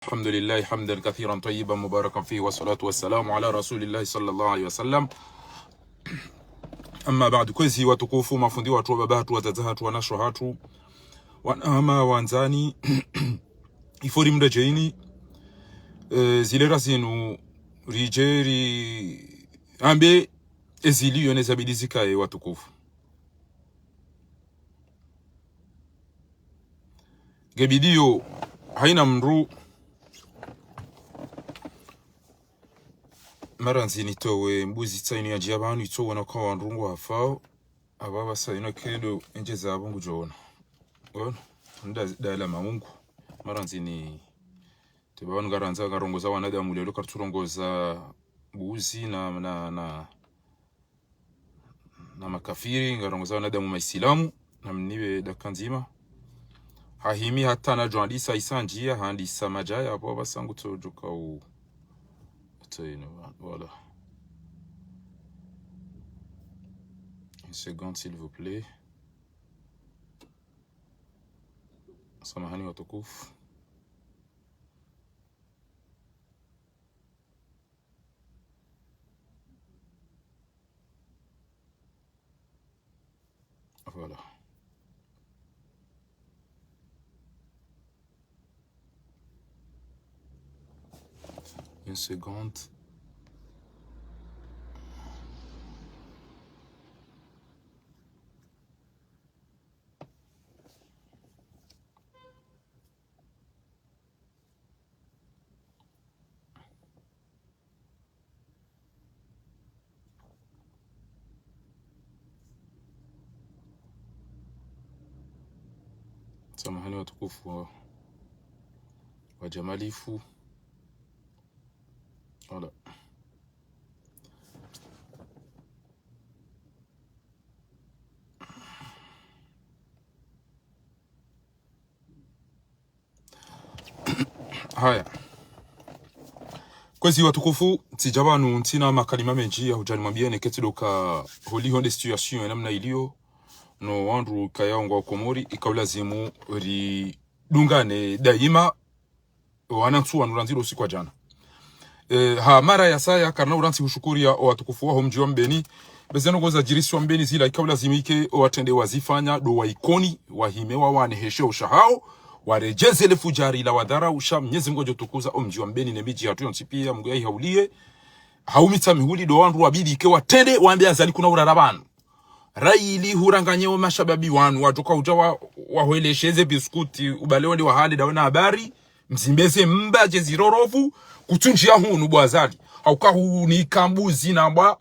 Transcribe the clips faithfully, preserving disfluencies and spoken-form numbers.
الحمد لله حمدا كثيرا طيبا مباركا فيه، والصلاة والسلام على رسول الله صلى الله عليه وسلم. أما بعد, kwezi watukufu, mafundi watru, wababa hatru, wadzadze hatru, wanashe hatru, wanama, wandzani, ifo rimredjeini, eh, zilera zinu, ridje riambe eziliyo ne zabidi zikaye watukufu. Nge bidiyo, haina mndru. Mara ndzini towe mbuzi tsainu yandjiya pvanu, itso wona kwa wandru ngwafao. Apvapvasa inu kendo endje zapvo ngudjowona. Ngono, nda, dala maungu. Mara ndzini, tsi pvanu ngarandza, ngarongoza wanadamu leo, karitsurongoza mbuzi na, na, na, na makafiri, ngarongoza wanadamu maisilamu, na mnipve dakika ndzima. Hahimi hata nadjo handisa isa ndjiya, handisa madjaya, apvo apvasa ngutsodjoka u-, utso inu, voilà. Une seconde, s'il vous plaît. Samahani watukufu. Voilà. Une seconde. Samahani watukufu wa, wa jamalifu. Voilà. Haya. Kwezi watukufu, tsidja pvanu ntsina makalima mendji ya hudja nimwambiyeni, ketsi ndo ka holiho nde situation ya namna iliyo, no wandru kaya ngwa Komori, ika ulazimu ridungane daima, wanantsu wanu randzi lo usiku wa djana. Eh, ha mara ya saya, karina urantsi hushukuriya o watukufu waho mdji wa Mbeni. Be ze ndrongoo zadjirisiwa Mbeni zila, ika ulazimike o watrende wazifanya, ndo wa Ikoni, wahime wawane heshe usha hawo, waredjeze le fudjari la wadharau, sha Mnyezi Mngu ngudjo tukuza o mdji wa Mbeni ne midji yatru yontsi piya, Mngu yayihauliye. Haumitsa mihuli ndo wandru wabidi ike watrende, wambe Azali kuna urara pvanu. Rayili huranganye o mashababi wanu, wadjoka udja wa, wahweleshe ze biskuti, ubale wende wahale ndawe na habari, mzimbeze mba dje zirorovu, kutsundjiya hunu bo Azali. Hauka hunika mbuzi na mbwa,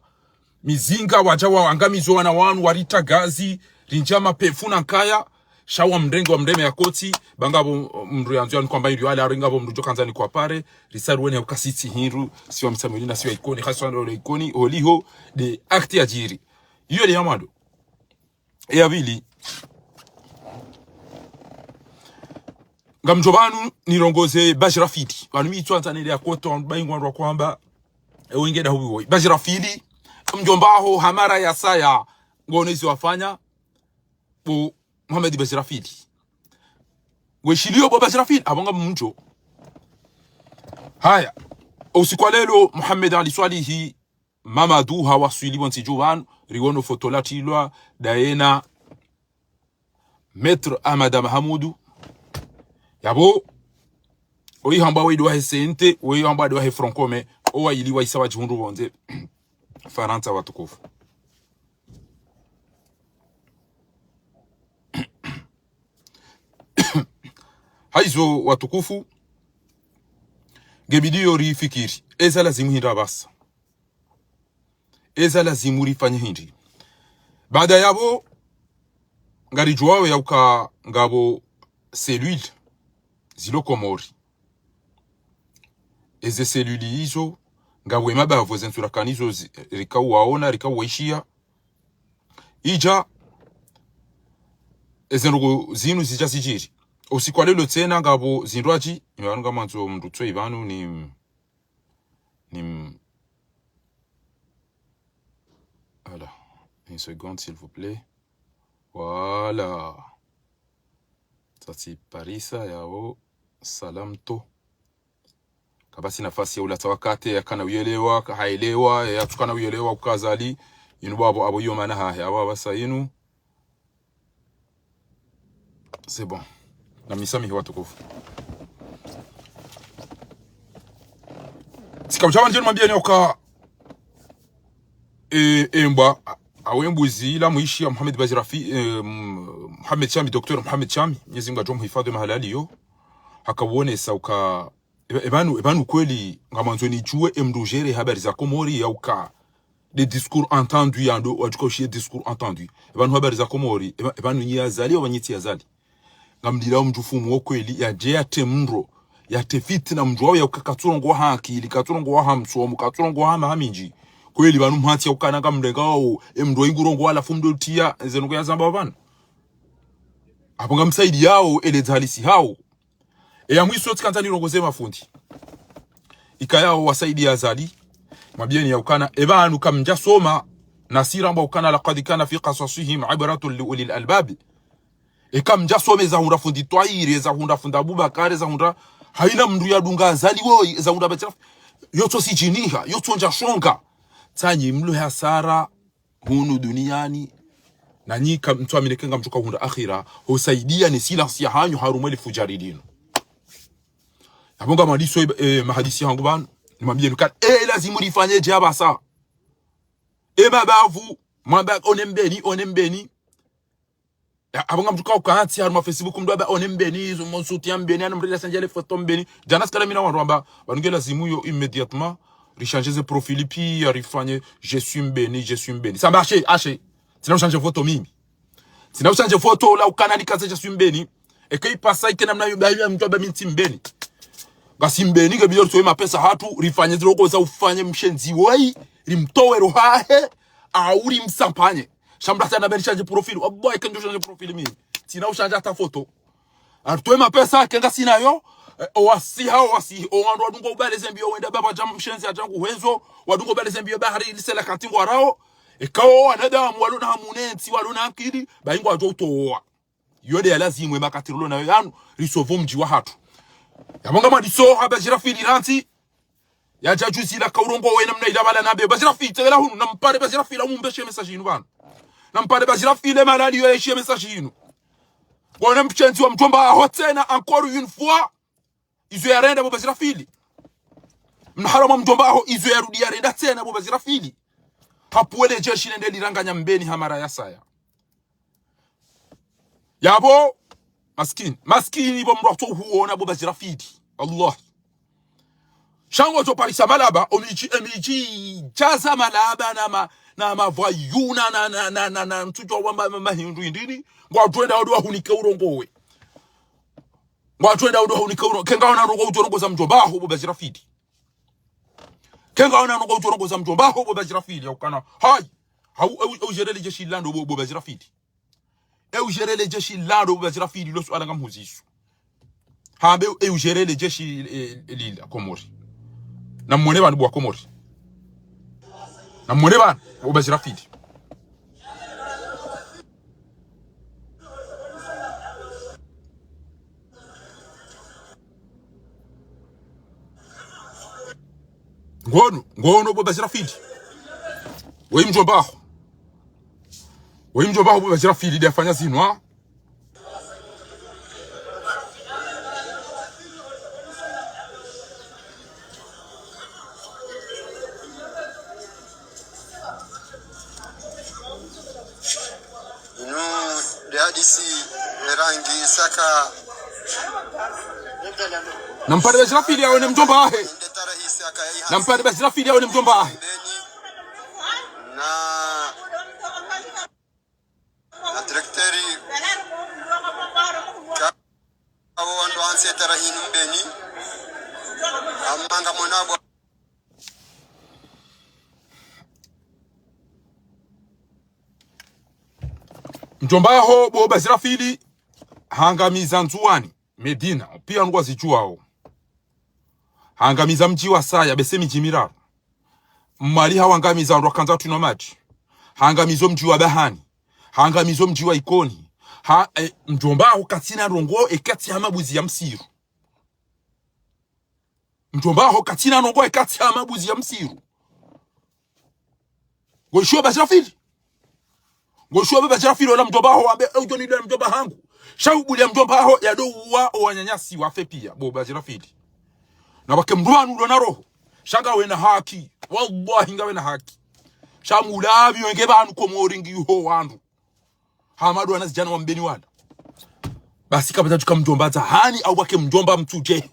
mizinga wadja waangamizo wana wanu, waritra gazi, rindjiya mapefu na nkaya, sha wa mrenge wa mreme ya kotsi, ba ngapvo mndru yandzo yanu kwamba iliyo ala, ari ngapvo mndru djo kandza ni kwa pare, risari wene ukasitsi hindru, si wa Mtsamihuli na si wa Ikoni, haswa ndo le Ikoni, holiho, nde acte yadjiri. Iyo nde ya mwando. Eya pvili. Ngamdjo pvanu nirongoze Bajrafili. Pvanu mi itswa ntsanele ya koto, baingwa ndrwa kwamba, e, wengeda hubi woyi. Bajrafili, mdjomba haho ha mara ya saya, ngono izi wafanya, bo Mohamed Bajrafili. Weshiliyo bo Bajrafili, apvo ngamdjo. Haya. Usiku wa leo, Mohamed Ali Swalihi, Mamadu hawaswili pvontsi dju pvanu, riwono foto latrilwa, ndaye na Maître Ahmada Mahamudu. Yapvo, oyi hambwa wayidi wahe C N T, oyi hambwa wayidi wahe Front Commun, owayili wahisa wadjihundru pvondze Farantsa watukufu. Hayizo watukufu, nge bidiyo rifikiri, eza lazimu hindri apvasa. Eza lazimu rifanye hindri. Baada yapvo, ngaridjuwao yauka ngapvo cellule zilo Komori. Eze cellule izo, ngapvo emabavu eze ntsurakani izo zi-, rikao waona, rikao waishiya. Idja, eze ndrongoo zinu zidja zidjiri. Usiku wa leo tsena ngapvo zindrwadji, imanu ngamandzo mndru tsoyi pvanu ni, ni, voilà. Une seconde, s'il vous plaît. Voilà. Tsatsi parisa yawo salam to. Basi nafasi ya ulatsa wakati, yakana uyelewa, haelewa, yatsukana uyelewa uka Azali, inu bwabo abo iyo mana hahe, abo abasa inu. C'est bon. Namisamihi watukufu. Tsika mshaba ndjeni mwambieni uka, e, embwa, a-, awe mbuzi ila mwishi ya Mohamed Bazirafi, e, M-, Mohamed Shami, Docteur Mohamed Shami, Mwenyezi Mungu adjo muhifadhi mahala aliyo. Hakawonesa uka, e, e pvanu, e pvanu kweli, ngamwandzo nidjuwe emndru ujere habari za Komori ya uka, des discours entendus, yando, wadjuka ushiye discours entendus. E pvanu habari za Komori, e pva-, e pvanu nyi Azali, ya wanyitsi Azali. Ngamlila omdjufumu wo kweli, yadje yatre mndro, yatre fitna mndro wawo ya uka katsurongowa ha akili, katsurongowa ha msomo, katsurongowa ha maha mindji. Kweli pvanu mhatsi ya ukana ngamrenga wawo, emndro ingurongowa halafu mdo tiya, zenu kuyazamba pvanu. Apvo ngamsaidiyawo, ele dza halisi hawo. E ya mwiso tsikandza nirongoze mafundi. Ikayao wasaidiya Azali. Mwambieni ya ukana, e pvanu kamdjasoma, nasira mba ukana لقد كان في قصصهم عبرة لأولي الألباب. E kamdjasoma eza hundra fundi Twahiri, eza hundra fundi Abubakari, eza hundra haina mndru yadunga Azali woyi, eza hundra Bazirafi. Yotso sijiniha, yotso ndjashonga. Tsanyi mlo hasara, hunu duniani, na nyi ka mtsuamini ke ngamdjoka hundra akhira, husaidiya ne silence ya hanyu harumwa le fujari linu. Apvo ngamwandiso, e, mahadisi hangu pvanu, nimwambieni uka, e, lazimu rifanye dje apvasa. E mabavu, mwamba, one Mbeni, one Mbeni. Ya, apvo ngamdjoka ukantsi harumwa Facebook mndru amba one Mbeni, izo mo suti ya Mbeni, ana mrela sandjale foto Mbeni. Djana tsikala mi na wandru wamba, pvanu nge lazimu yo immédiatement, richange ze profil piya rifanye, je suis Mbeni, je suis Mbeni. Samba ashe, ashe. Tsina uchange foto mimi. Tsina uchange foto la ukana nikaze je suis Mbeni. Eka ipasa ike namna yo bayi ya mndru amba mi ntsi Mbeni. Ngasi Mbeni, nge biyo ritowe mapesa hatru, rifanye ziloko za ufanye mshenzi woyi, rimtowe roho yahe, au rimsampanye. Sha mndru hata nambe nishanje profil. Wallahi, eka ndjo shanje profil mimi. Tsina ushanje hata foto. Aritowe mapesa, eka ngasina yo, e, owasiha, owasihi, owandru wadungo ubale ze mbiyo wenda baba dja mshenzi adja nguhwezo, wadungo ubale ze mbiyo bahari ilisela kati ngwarao, eka wo wanadamu, walona hamu ne ntsi, walona akili, bayi ngwadjo utowa. Yo nde ya lazimu e makati rilo nayo yanu, risovo mdji wahatru. Yapvo ngamwandiso ha Bazirafili rantsi, yadja juzi la kaurongowe namna ila pvala nambe, Bazirafili, tselela hunu, nampare Bazirafili, amumbeshe message yinu pvanu. Nampare Bazirafili, malali yo yeshe message yinu. Kone mshenzi wa mdjomba waho tsena, encore une fois. Izo yarenda bo Bazirafili. Mna haramu wa mdjomba waho, izo yarudi yarenda tsena bo Bazirafili. Hapvuwe le jeshi lende liranganya Mbeni ha mara ya saya. Yapvo, maskini. Maskini bo mndru watso huona bo Bazirafili. Allah. Sha ngodjo parisa malaba, omidji, emidji, djaza malaba na ma, na mavwayuna, na, na, na, na, na, ntsudjo wamba ma, mahindru indini, ngwadjo wenda wadu wahunike urongowe. Ngwadjo wenda wadu wahunike urongowe, ke ngaona ndrongo udjo rongoza mdjomba waho bo Bazirafili. Ke ngaona ndrongo udjo rongoza mdjomba waho bo Bazirafili, ya ukana, hayi, hau, e u, e ujere le jeshi lando bo, bo Bazirafili. E ujere le jeshi lando bo Bazirafili, lo suala ngamhuziso. Hambe e ujere le jeshi, e, e, lila, Komori. Namwone pvanu bo wa Komori. Namwone pvanu, bo Bazirafili. Ngono, ngono bo Bazirafili. Weyi mdjomba waho. Weyi mdjomba waho bo Bazirafili, nde yafanya zinu, ha? Inu nde hadisi erangi saka. Nampare Bazirafili yaone mdjomba wahe. Nde tarehi saka ya iha. Nampare Bazirafili yaone mdjomba wahe. Na na directeur ka, abo wandru wantsi etara hinu Mbeni. Amma ngamwonao bo. Mdjomba waho bo Bazirafili, hangamiza Ndzuwani, Medina, piya ngwazidjuwao. Hangamiza mdji wa Saya, bese midji miraru. Mwali hawangamiza wandru wakandza watrinwa madji. Hangamiza omdji wa Bahani. Hangamiza omdji wa Ikoni. Ha, e, mdjomba waho katsina ndrongo, e katsi hama mbuzi ya msiru. Mdjomba haho katsina ndrongo, ye katsi hama mbuzi ya msiru. Ngoshiyo Bashirafili. Ngoshiyo Bashirafili, ola mdjomba haho wambe, "Eh, udjo nilea mdjomba hangu." Sha ubulia mdjomba haho, yado uwa owananyasi wafe pia, bo Bashirafili. Na wake mdru wanu ulo na roho. Sha ngawena haki. Wallahi ngawena haki. Sha mulavi wenge pvanu Komori ngiho wandru. Hamadu wana zidjana wa Mbeni wala. Basi kapvatsi tsuka mdjomba za hani au wake mdjomba mtsudje.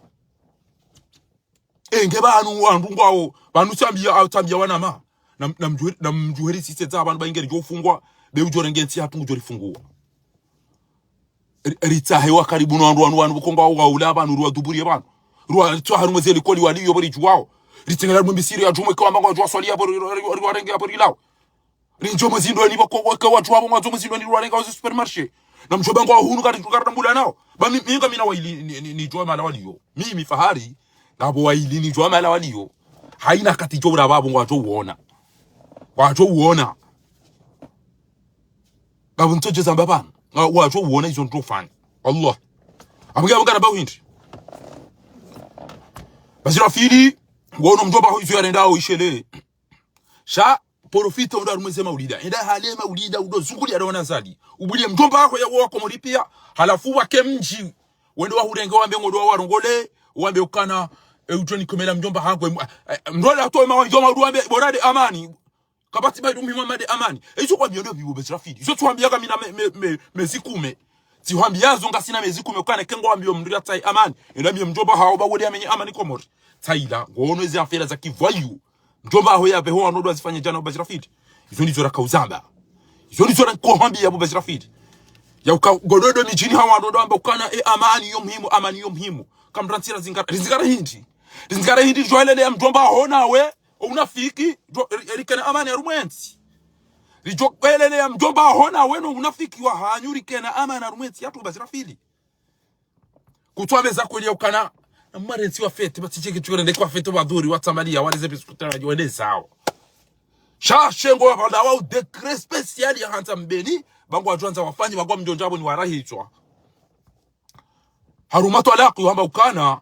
Enge pvanu wandru ngwao, pvanu tsambia, au tsambia wanama. Na, na mdjuheri, na mdjuheri sise za pvanu pvainge ridjo fungwa, be udjo renge ntsi hatru ngudjo rifungua. Ri-, ritsahe wa karibu no wandru wanu, wanu pvoko ngwao waula pvanu, ruwaduburie pvanu. Ruwatsaha harumwa ze likoli waliyo pvo ridjuwao. Ritsengela harumwa misiri ya djumwe kwa mbango wadjuwa swali yapvo, ri-, ri-, ri-, riwarenge yapvo rilao. Rindjo mwe zindroni pvoko wake wadjuwa pvo ngwandzo mwe zindroni ruwarenga wazi supermarché. Na mdjomba ngwao hunu kari, kari tambula nao. Ba mi, mi ngamina waili ni, ni, ni djuwa mahala waliyo. Mimi Fahari, ngapvo waili ni djuwa mahala waliyo. Haina kati djo ura pvapvo ngwadjo uona. Ngwadjo uona. Ngapvo ntsodje zamba pvanu. Nga-, ngwadjo uona izo ndrofanya. Allah. Amuge amuge na ba uhindri. Bashirafili, ngono mdjomba haho izo yarendao ishele. Sha, porofita unda harumwa ze maulida. Enda hale maulida udo zungulia ndo wana zali. Ubulie mdjomba haho ya wa Komori pia. Halafu wake mdji. Wende wahurenge wambe ngodo wa warongole. Wambe ukana, e, udjo nikomela mdjomba hangu. E, mdru wala atowe mawa mdjomba udu wambe, bora nde amani. Kapvatsi ba idu muhimu hama nde amani. E, izo kwambia ndo pvi bo Bashirafili. Izo tsuhambia kamina me, me, me, mezi kume. Tsihwambia zo ngasina mezi kume ukana ke ngwambio mdru yatsahe amani. Enda mbie mdjomba haho ba wole amenye amani Komori. Tsahila, ngono ezi affaire za kivoyou. Mdjomba haho yapveho wandru ndo wazifanye djana bo Bashirafili. Izo ndizo raka uzamba. Izo ndizo raka uhambia bo Bashirafili. Ya uka ngodo ndo midjini haho wandru ndo wamba ukana, e, amani yo muhimu, amani yo muhimu. Kamdru ntsi razingara, rizingara hindri. Rizingara hindri djo elelea mdjomba haho nawe, o unafiki, djo, ri-, rikena amani harumwa entsi. Ridjo elelea mdjomba haho nawe no unafiki wa hanyu rikena amani harumwa entsi yatru bo Bashirafili. Kutsuwambeza kweli ya ukana, na mwarentsi wa fête, ba tsi sheke tsuwele ndeke wa fête wa dhuri, wa tsambalia, wale ze biscuit na wende zao. Sha shengo wa pvala wa u décret spécial ya handza Mbeni, ba ngwadjo handza wafanye, ba ngwa mdjondja pvo ni warahitswa. Harumwa twalaki wamba ukana,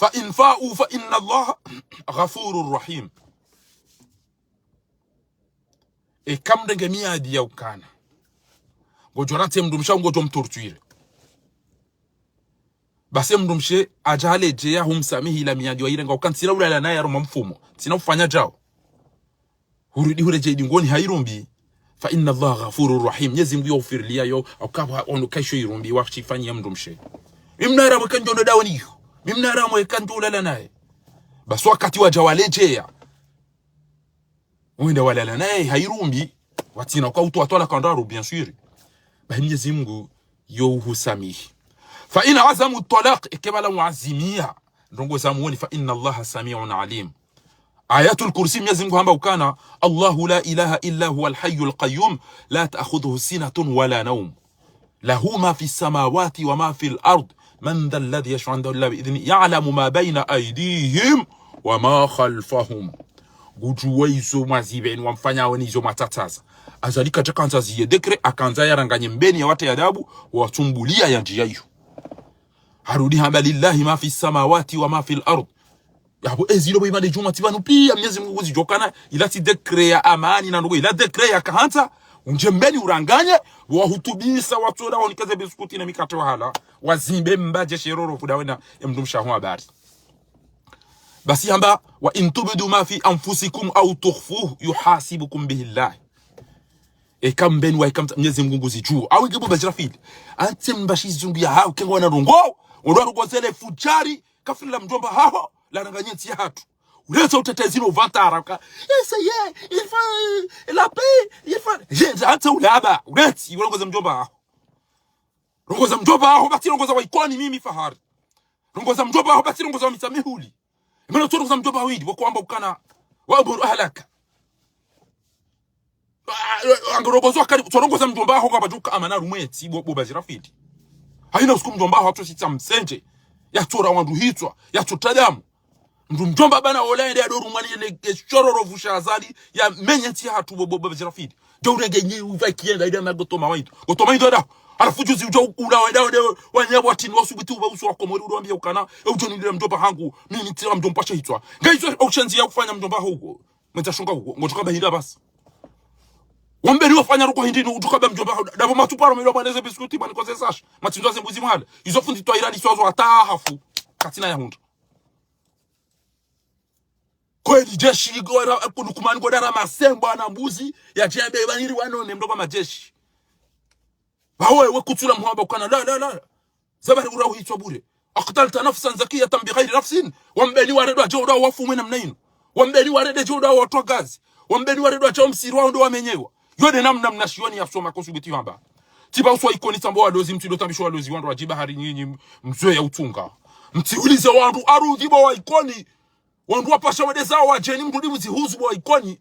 فإن فاءوا فإن الله غفور رحيم. Eka mrenge miadi ya ukana ngodjo ratse mdrumshe au ngodjo mtorture, basi mdrumshe adja haledjeya humsamihi ila miadi wairenga uka ntsina ulala naye harumwa mfumo, ntsina ufanya djao. Hurudi huredjei dingoni ha irumbi. فإن الله غفور رحيم. Mnyezi Mngu yo ufirilia yo, au kapvwa ono kaisho irumbi, washifanyia mdrumshe. Mi mna haramu eka ndjo ndo dawe niyo. Mi mna haramu eka ndjo ulala naye. Basi wakati wadja waledjeya. Wende walala naye ha irumbi, watsina uka utowa twalaka ndraru, bien sûr. Bahi Mnyezi Mngu yo uhusamihi. فإن عزموا الطلاق, eke pvala mwazimia ndrongo za muoni, فإن الله سميع عليم. Ayatul Kursi, Mnyezi Mngu hamba ukana, الله لا إله إلا هو الحي القيوم لا تأخذه سنة ولا نوم له ما في السماوات وما في الأرض من ذا الذي يشفع عنده إلا بإذنه يعلم ما بين أيديهم وما خلفهم. Ngudjuwa izo mwazipveni wamfanyao ne izo mwatsatsaza. Azali kadja kandza ziye décret, akandza yaranganye Mbeni ya wate adabu, watsumbulia ya ndjiya iyo. Harudi hamba, لله ما في السماوات وما في الأرض. Yapvo ezilo bo ipvandre djumwa tsi pvanu pia Mnyezi Mngu kuzidjokana, ila tsi décret ya amani na ndrongo, ila décret ya kahandza, undje Mbeni uranganye, wahutubisa, watsola, wanikeze biskuti na mikate wahala, wazimbe mbadje sheroro fuda wena, e mdrumshe haho habari. Basi hamba, وإن تبدوا ما في أنفسكم أو تخفوه يحاسبكم به الله. Eka Mbeni wa eka mtsa-, Mnyezi Mngu nguzidjuo. Awu ike bo Bashirafili. Antse mbashi zungu ya hawu, kengo wana ndrongo. Ndo ndrongo zele fudjari, kafiri la mdjomba haho, laranganye ntsi ya hatru. Urentsa utetezi no vantara, ka, ese ye, il faut, la paix, il faut, ye, antse ulaba, urentsi, ndrongo za mdjomba haho. Ndrongo za mdjomba haho, ba tsi ndrongo za wa Ikoni mimi Fahari. Ndrongo za mdjomba haho, ba tsi ndrongo za wa Mitsamihuli. Imana tso ndrongo za mdjomba haho hindri, wakuamba ukana, وأمر أهلك. Ah, ah, ndrongo zo kari, tso ndrongo za mdjomba haho kapvadjuka amana harumwa entsi bo, bo Bashirafili. Haina usiku mdjomba haho atso shitsa msendje, yatsora wandru hitswa, yatso tadamu. Mdru mdjomba bana ola yende yadorumwa ni le, le shororo vusha azali, yamenye ntsi ya hatru bo, bo, bo Bashirafili. Djo urenge nyi uva ikienda, ida na gotoma waindo. Gotoma waindo da. Halafu juzi udja u-, ula wenda wende wanyabwa tini wasubuti uba uso wa Komori udo wambia ukana, e udjo nilila mdjomba hangu, mimi ntsila mdjomba shahitswa. Ngaizo okushanzi ya kufanya mdjomba huko. Mwendza shonga huko, ngodjoka ba hindri basi. Wambeni wafanya ruko hindri ni udjuka ba mdjomba hangu. Dabo matuparo milo mwaneze biskuti, mwanikoze sash. Matsindzo ze mbuzi mwale. Izo fundi twa irani swazo hata hafu. Katsina ya hundra. Kweli jeshi, go ra-, ku Lukumani go dara masembo ana mbuzi, ya djembe, ba hiri wano ne mdromba majeshi. Bawe, we kutsula muhamba ukana, la, la, la. Zabari ura uhitswa bure. أقتلت نفسا زكية بغير نفس. Wambeni warende djodja wafu mwe namna inu. Wambeni warende djodja watwa gazi. Wambeni warende djao msiri wao ndo wamenyewa. Yo nde namna mnashioni ya soma kosubuti wamba. Tsiba uswa Ikoni tsambo walozi, mtsido tambisho walozi, wandru wadjiba hari nyinyi mzwe ya utunga. Mtsiulize wandru arudhi bo wa Ikoni. Wandru wapasha wende zao wadjeni, mdrudi mzihuzu bo wa Ikoni.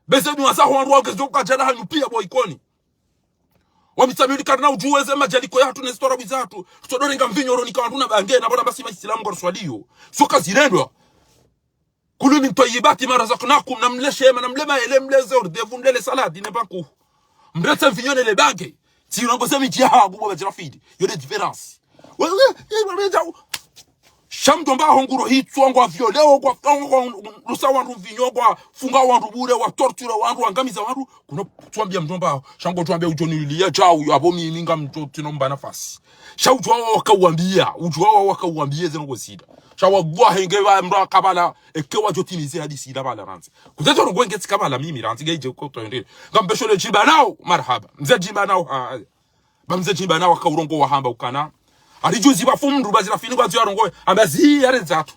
Beze ni wazaho wandru wagezo kajana hanyu pia bo wa Ikoni. Wa mitsamili karina udjuweze majaliko yahatru ne zitwarabu zahatru. Kusodorenga mvinyo ronika wandru na bange na bona basi maisilamu kwa ruswaliyo. Soka zirendwa. كلوا من طيبات ما رزقناكم, na mle shema, na mle maele, mle ze hors d'œuvre, mle le salade, ne banku. Mretse mvinyo ne le bange. Tsi urongoze midji yahangu bo Bajrafil. Yo nde différence. We, we, we, we, we, sha mdjomba ho nguro hitswa ngwa violeo, ngwa, ngwa, ngwa rusa wandru mvinyo, ngwa funga wandru bure, wa torture wandru, wangamiza wandru. Kuno tswambia mdjomba ho. Sha ngo tswambia udjo nililiya djau, abo mimi ngamdjo tsino mba nafasi. Sha udjuwa waka uwambia, udjuwa waka uwambia zeno ngozida. Sha wallahi nge wa mdru kabala, eke wadjo timize hadisi ila bala randzi. Kuzeto ngo nge tsikabala mimi randzi, nge idje ko to yende. Ngambesho le djimba nao, marahaba. Mze djimba nao, ha, ha. Ba mze djimba nao waka urongowa hamba ukana. Hari juzi ba fundi Bajrafil ngwandzo yarongowe. Hamba ziyare zatru.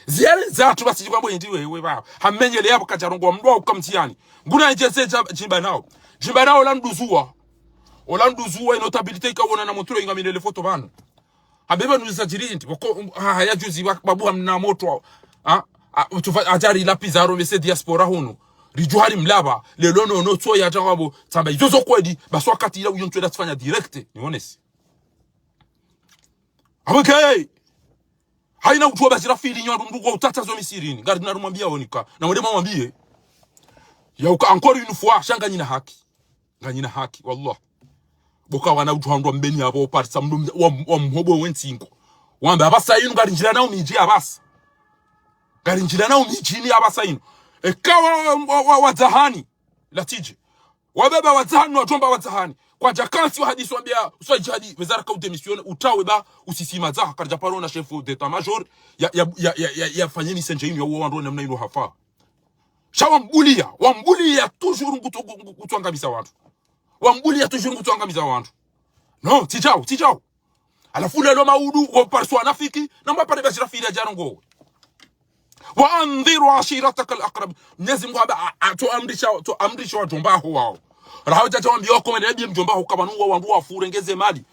Ziyare zatru basi djikwambo hindri wewe ba. Hamenyele yabo kadjarongowa mdru wa ukamtiyani. Nguna ndjeze dja-, djimba nao. Djimba nao ola nduzuwa. Ola nduzuwa ino notabilité ikawona na motro inga minele foto banu. Hambe ba nuza djirindi. Wako, ha, ha, ya juzi wa-, babu hamna motro. Ha, ha, utufa, ajari la pizarro mese diaspora hunu. Ridjuhari mlaba. Lelo no, no, tso ya djawabo. Tsamba izo zo kweli. Basi wakati ila uyo ntsu ela tsifanya direct. Ni honest. Abake. Haina udjuwa Bajrafil nyo ndo mdru kwa utsatsa zo misirini. Ngari na rumwambia onika. Na mwende mwamwambie. Ya uka encore une fois, sha nganyina haki. Nganyina haki, wallah. Boka wana udjuwa ndo mbeni abo parisa mdru wa, wa mhobo wentsingo. Wambe apvasa inu ngari ndjila nao midji apvasa. Ngari ndjila nao midjini apvasa inu. Eka wa, wa, wa, wadzahani. Latidje. Wababa wadzahani, wadjomba wadzahani. Kwadja kantsi wa hadisi wambia, uswa djihadi, wezara ka udémissionner, utawe ba, usisima dzaha, karidja paro na chef d'état-major, ya, ya, ya, ya, ya, ya fanyeni senje inu, ya uwa wandru namna inu hafa. Sha wambulia, wambulia toujours ngutu-, ngu-, ngu-, ngutuangamiza wandru. Wambulia toujours ngutuangamiza wandru. No, tsidjao, tsidjao. Halafu lelo maudu, wapariswa wanafiki, na mwapare Bajrafil ya djarongowe. وأنذر عشيرتك الأقربين. Mnyezi Mungu hamba, a-, a-, to amrisha, to amrisha wadjomba ho wao. Raha udja djawambia wako mwende biye mdjomba ho kabanu wa wandru wafure ngeze mali.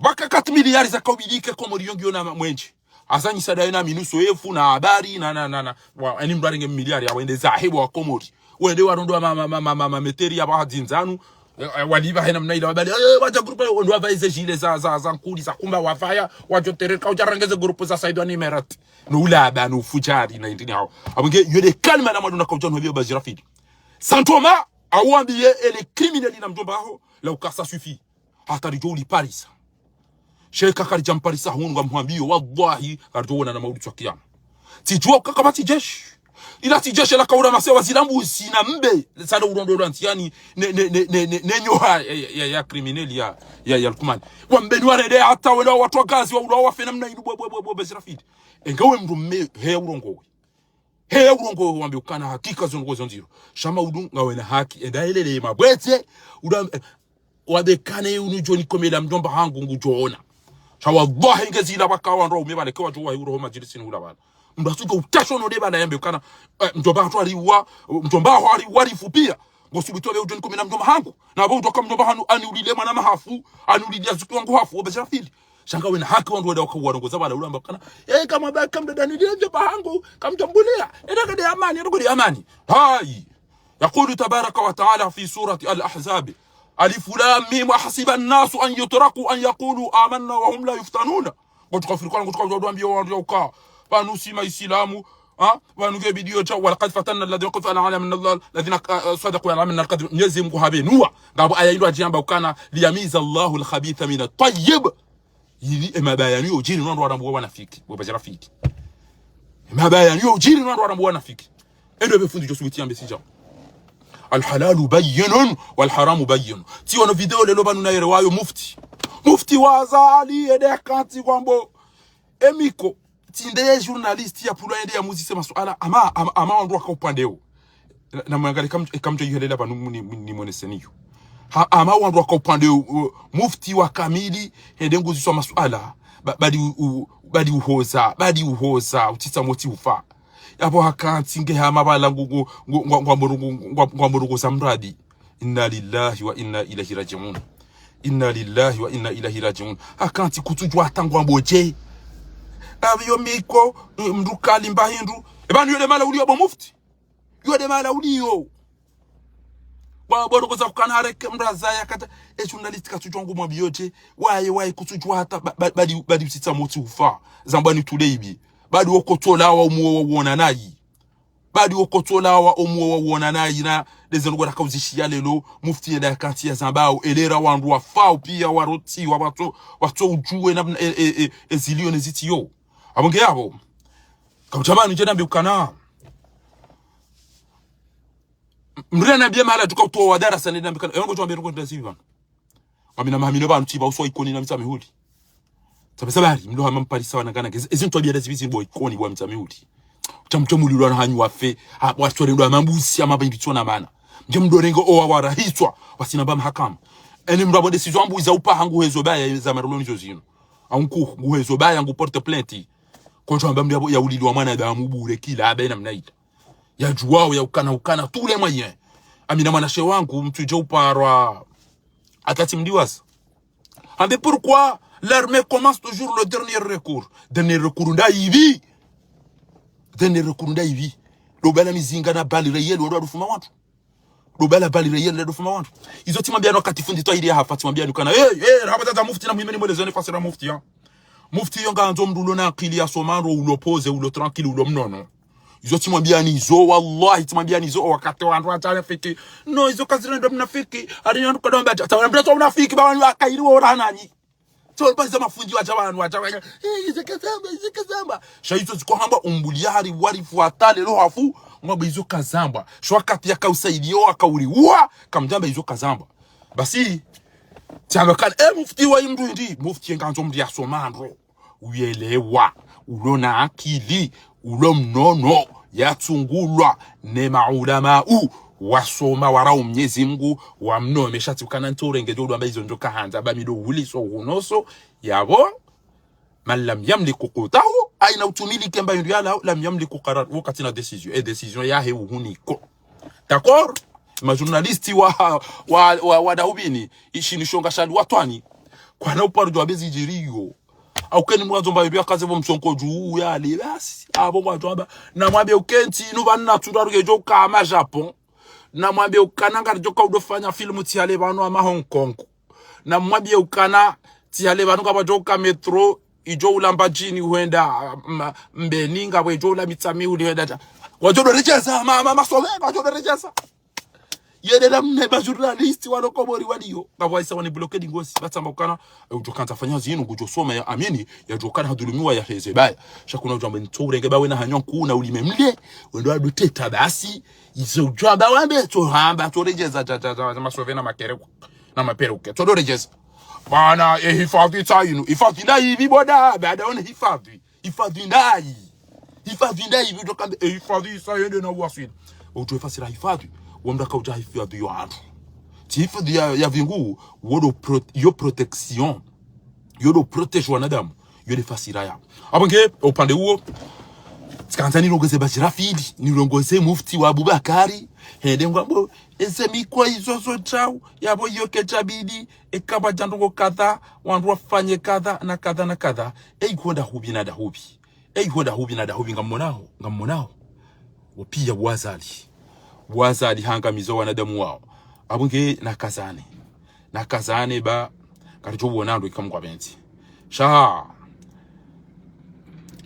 Waka quatre milliards za kaubidike Komori yo ngiyo na mwenje. Azanyisa dayo na minuso efu na habari na, na, na, na. Wa, eni mdru arenge milliards ya wende zahibu wa Komori. Wende warondo wa ma, ma, ma, ma, ma, ma, meteri ya ba dzindzanu. Eh, eh, waliba hena mna ila wabali. Eh, wadja groupe, wende wavaize zile za, za, za nkuli, za kumba wavaya. Wadjo tereka, udjarangeze groupe za Said wa Nimerat. No ulaba, no ufujari, na indini hao. Abonge, yo nde kalima na mwaduna kaudja no biyo Bajrafil. Santoma, awambiye, ele criminel na mdjomba ho, la ukasa suffit. Hata ridjo uliparisa. Sheka karidja mparisa hunu ngamhwambiyo, wallahi, karidjo wona na maudu tswa kiyama. Tsidjuwa ukaka ba tsi jeshi. Ila tsi jeshi la kaura masewa zilambu zina mbe. Sada urondo lwa ntsiyani ne, ne, ne, ne, ne, ne nyoha ya, ya, ya, ya criminel ya, ya, ya Lukumani. Wambeni warende hata wena watwa gazi wa ulawa wafe namna inu bwe, bwe, bwe, bwe, Bajrafil. Enga we mdru mme, heya urongowe. Heya urongowe wambe ukana hakika zo ndrongoo zo ndziro. Sha maudu ngawena haki. Enda elele mabwete. Ula, eh, wabekane unu djoni komela mdjomba hangu ngudjoona. Sha wallahi ngezila baka wandru waume bale ke wadjo wahi uro ho madjilisini hula bala. Mdru atsuke utasho no de bala yambe ukana, eh, mdjomba hatru aliwa, mdjomba ho aliwa lifupia. Ngosubutu wabe udjoni komela mdjomba hangu. Na bo utoka mdjomba hanu aniulile mwana mahafu, aniulile azuki wangu hafu, wa Bajrafil. Sha ngawena haki wandru wenda waka warongoza bala ulamba ukana. Eh, kama ba, kamdada nilile mdjomba hangu, kamdjambulia. Enda kade amani, enda kade amani. Hayi. يقول تبارك وتعالى في سورة الأحزاب: ألف لام ميم أحسب الناس أن يتركوا أن يقولوا آمنا وهم لا يفتنون. Ngotukafiri kwa ngotuka udjwambia wandru ya uka. Pvanu si maisilamu. Ha? Pvanu nge video cha, ولقد فتنا الذين قالوا فلنعلمن الله الذين صدقوا ولنعلمن الكاذبين. Mnyezi Mungu habenuwa. Ngapvo aya ilo adjamba ukana, ليميز الله الخبيث من الطيب. Ili emabaya niyo udjiri no wandru warambuwa wanafiki. Bo pvadja rafiki. Emabaya niyo udjiri no wandru warambuwa wanafiki. Endo be fundi djo subuti yambe sidja. الحلال بين والحرام بين. Tsi wono video lelo pvanu na yere wayo mufti. Mufti wa Azali ende yakantsi kwambo. Emiko, tsi nde ye journaliste ya pulwa yende yamuzise masuala, ama, ama, ama wandru waka upande wo. Na, na mwangalie kam-, kamdjo yihelela pvanu ni, ni, nimwoneseni yo. Ha, ama wandru waka upande wo, uh, mufti wa kamili, hende nguziswa masuala, ba-, badi u-, u-, badi uhoza, badi uhoza, utsitsa motsi ufa. Yapvo hakantsi nge hama pvala ngu-, ngu-, ngu-, ngwa-, ngwamborongo-, ngwa-, ngwamborongoza mradi. إنا لله وإنا إليه راجعون. إنا لله وإنا إليه راجعون. Hakantsi kutsudjuwa hata ngwambo dje. Apvo yo miko, eh, mndru kali mba hindru. Epvanu yo nde mahala uliyo bo mufti. Yo nde mahala uliyo. Wa, bo rokoza kukana hareke mndru azaya kata. E journaliste katsudjuwa ngu mwambiyo dje. Waye, waye kutsudjuwa hata ba-, ba-, badi, badi utsitsa motsi ufa. Zambwa ni tulebi. Badi wokotolawa umuwo wawona nayi. Badi wokotolawa omuwo wawona nayi na, ndeze ndrongo rakauzishiya lelo, mufti yenda yakantsi yazambao, elera wandru wafao piya warotsiwa, watso, watso udjuwe na, e, e, e, eziliyo nezitsiyo. Apvo nge yapvo. Kautsa pvanu ndje nambe ukana. M-, mndru nambiye mahala tuka utowa darasa ne nambe ukana. Ewe ngo tsu wambe ndrongo ndazivi pvanu. Ngamina mahamino pvanu tsi pva uswa Ikoni na Mitsamihuli. Tsabe sabari, mndru hama mparisa wanangana. Ezi, ezi ntwabiya ndazivi zimbo Ikoni bo Mitsamihuli. Tsamu tsamu lilwa na hanyu wafe. Ha, wasore ndo hama mbuzi, hama pvahindru tsona mana. Mdje mndorenge owa warahitswa. Wasina mba mahakama. Eni mndru apvo décision ambuza upa hangu hezo baya za maruloni zo zinu. Anku, ngu hezo baya, ngu porte plainte. Kontsu amba mndru yapvo ya ulilwa mwanadamu bure kila, abe na mnaida. Yadjuwao ya ukana ukana, tous les moyens. Amina mwanashe wangu, mtsudje uparwa. Hata tsi mdiwasa. Ambe pourquoi l'armée commence toujours le dernier recours. Dernier recours ndayipvi. Dernier recours ndayipvi. Ndo pvala mizinga na balles réelles wandru wadofuma wandru. Ndo pvala balles réelles wadofuma wandru. Izo tsi mwambiya no wakati fundi Twahiri yahafa tsi mwambiya ni ukana. Eh, eh, rahaba tata mufti na muhimeni mwelezeni fasira mufti ya. Mufti yo ngandzo mndru ulo na akili yasoma ndo ulo posé, ulo tranquille, ulo mnono. Izo tsi mwambiya nizo, wallahi tsi mwambiya nizo, wakati wandru watsana fiki. No, izo kazira ndo mnafiki, ari ndo kadomba, tsa, tsa, mnafiki, ba wandru wakairi wa ora nani. Tso mbaza mafundi wadja pvanu, wadja pvanu. Eh, izo kazamba, izo kazamba. Sha izo ziko hamba umbuliya hari wari fuatale lo hafu, ngwamba izo kazamba. Sho wakati yakausaidiyo, wakauri, uwa, kamdjamba izo kazamba. Basi, tsi amba kana, eh, mufti wa imndru ndi, mufti ngandzo mndru yasoma ndro. Uyelewa, ulo na akili, ulo mnono, yatsungulwa, ne maulamau, wasoma, warau Mnyezi Mungu, wamnomesha tsi ukana ntso urenge djo udwamba izo ndjo kahandza, ba mi ndo uliso uhunoso, yapvo, من لم يملك قوته, haina utsumilike mba yindru yalawa, لم يملك قراره, wo katsina décision, e décision yahe uhuniko. D'accord? Ma journaliste wa, wa, wa, wa Daubini, ishi ni shonga shali watwani. Kwana uparu djo wambe zidjiriyo. Au keni mwandzo mba yindru yakaze pvo msonko dju yale, basi. Apvo mwandzo amba, na mwambe ukentsi, inu pvanu na tsundaru kedjo kama Japon. Na mwambe ukana ngaridjo ka udofanya filmu tsi hale pvanu ama Hong Kong. Na mwambiye ukana, tsi hale pvanu ngapvo djo ka métro, idjo ula Mbadjini hwenda, m-, Mbeni, ngapvo idjo ula Mitsamihuli hwenda ta. Wadjo do redjeza, ma, ma, masome, wadjo do redjeza. Yele la mne ba journaliste walo Komori waliyo. Ngapvo waisa wani bloqué dingosi, batsamba ukana, e, udjo kandza fanya zinu, ngudjo soma ya amini, yadjo kana hadhulumiwa yaheze baya. Sha kuna udjo amba ntso urenge bawe na hanyo nkuu na ulime mle, wendo adu teta basi, izo udjo amba wambe, tso hamba, tso redjeza, tsa, tsa, tsa, tsa, masove na makereko. Na maperuke. Tso do redjeza. Bwana, e hifadhi tsa inu. Hifadhi ndayipvi boda, baada one hifadhi. Hifadhi ndayi. Hifadhi ndayipvi, udjo kambe, e hifadhi isa yende na uwaswili. Udjo fasira hifadhi. Wamdru kaudja hifadhi yo wandru. Tsi hifadhi ya, ya vingu, wo do pro-, yo protection. Yo do protéger wanadamu. Yo de fasira ya. Apvo nge, upande uwo, tsikandza nilongoze Bashirafili, nilongoze mufti wa Abubakari, hende ngwambo, eze mikwa izo zo djau, yapvo iyo kedjabidi, eka pvadja ndrongo kadha, wandru wafanye kadha, na kadha, na kadha. Eyi hwenda hupvi na da hupvi. Eyi hwenda hupvi na da hupvi, ngammonao, ngammonao. Wo piya wazali. Wazali hangamizo wanadamu wao. Apvo nge nakazane. Nakazane ba, karidjo wona ndo ika Mngu apvendze. Sha.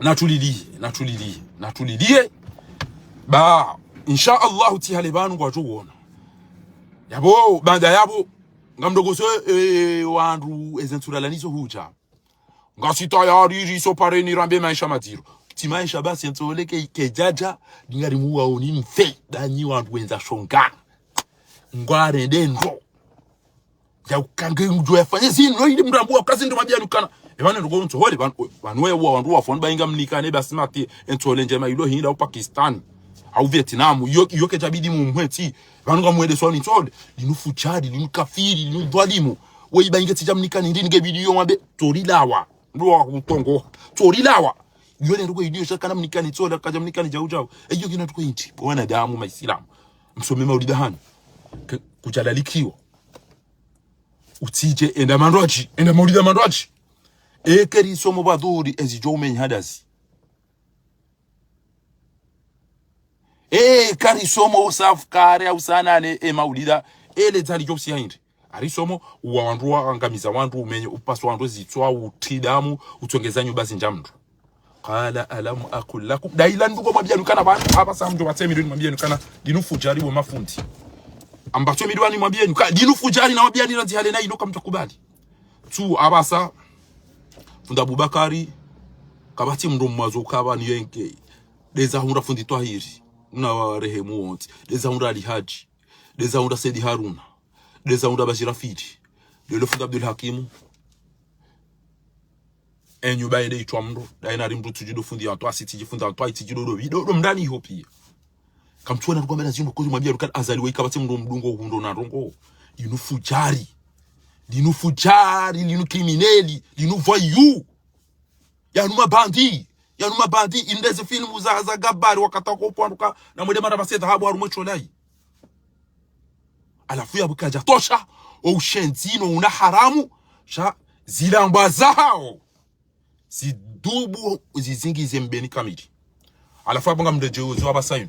Natuliliye, natuliliye, natuliliye. Ba, insha Allahu tsi hale pvanu ngwadjo wona. Yapvo, baanda yapvo, ngamdjo koso, eh, wandru eze ntsu ralawa nizo hudja. Ngasi tayari riso pareni rambe maesha madziro. Tsi maesha basi, ye ntsole ke, ke djadja, ndingari muwaoni mfe, ndanyi wandru wendza shonga. Ngwarende ndro. Ya ukange ngudjo yafanye zinu, no ili mrambuwa kazi ndo mabiyanu kana. E pvanu ndo ko ntsohole, pvanu, pvanu we wa wandru wafoni ba inga mnikane basi mati, e ntsole ndjema ilo hinda u Pakistan. Au Vietnam, iyo, iyo ke djabidi mumwetsi. Pvanu ngamwende swani ntsole. Linu fudjari, linu kafiri, linu dhwalimu. We iba inge tsidja mnikane, ndini nge bidi yo mwambe, tsolilawa. Ndo wa kutongo. Tsolilawa. Iyo ne nduko idiyo sha kana mnikane tsole, kadja mnikane djau djau. Eyo kina nduko inti. Wanadamu maisilamu. Msome maulida hanu. Ke, kudjalalikiwa. Utsidje, enda mandrwadji, enda maulida mandrwadji. Eke risomo pvadhuri, ezidjo umenya hadazi. Eka risomo usafukare, usanane, e maulida, ele dzali djo usiya hindri. Arisomo, uwa wandru wa angamiza wandru, umenye, upaswa wandru zitswa, utsi damu, utsongeza nyumba zindja mndru. Qala alam aqul lakum. Daila nduko mwambiyanu kana pvanu, apvasa mdjo pvatse mi ndo nimwambiyanu kana, linu fudjari bo mafundi. Ambatso mi ndo nimwambiyanu kana, linu fudjari na mwambiyani randzi hale na ino kamtakubali. Tsu apvasa, fundi Abubakari, kapvatsi mndru mwazo kapva ni yenge. Ndeza hundra fundi Twahiri, na warehemu wontsi. Ndeza hundra Ali Hadji. Ndeza hundra Saidi Haruna. Ndeza hundra Bashira Fidi. Lelo fundi Abdul Hakimu. Enyu baye nde itwa mndru, daye nari mndru tsidji ndo fundi Antwa, asi tsidji fundi Antwa, itsidji ndo ndo, ndo, ndo mndani iho piya. Kamtsuona rukwamela zinu kozi mwambiya rukali Azali we ikapvatsi mndru mdungo uhundro na ndrongo. Linu fudjari. Linu fudjari, linu krimineli, linu voyou. Yanu mabandi, yanu mabandi, indeze filmu za, za gabari wakati wako upwanduka, na mwende mara pvase dhahabu harumwa e tsholai. Halafu yapvo kadja tosha, o ushenzi no una haramu, sha zilambwa zahao. Zidubu zizingize Mbeni kamili. Halafu yapvo ngamdjo uzo apvasa yinu.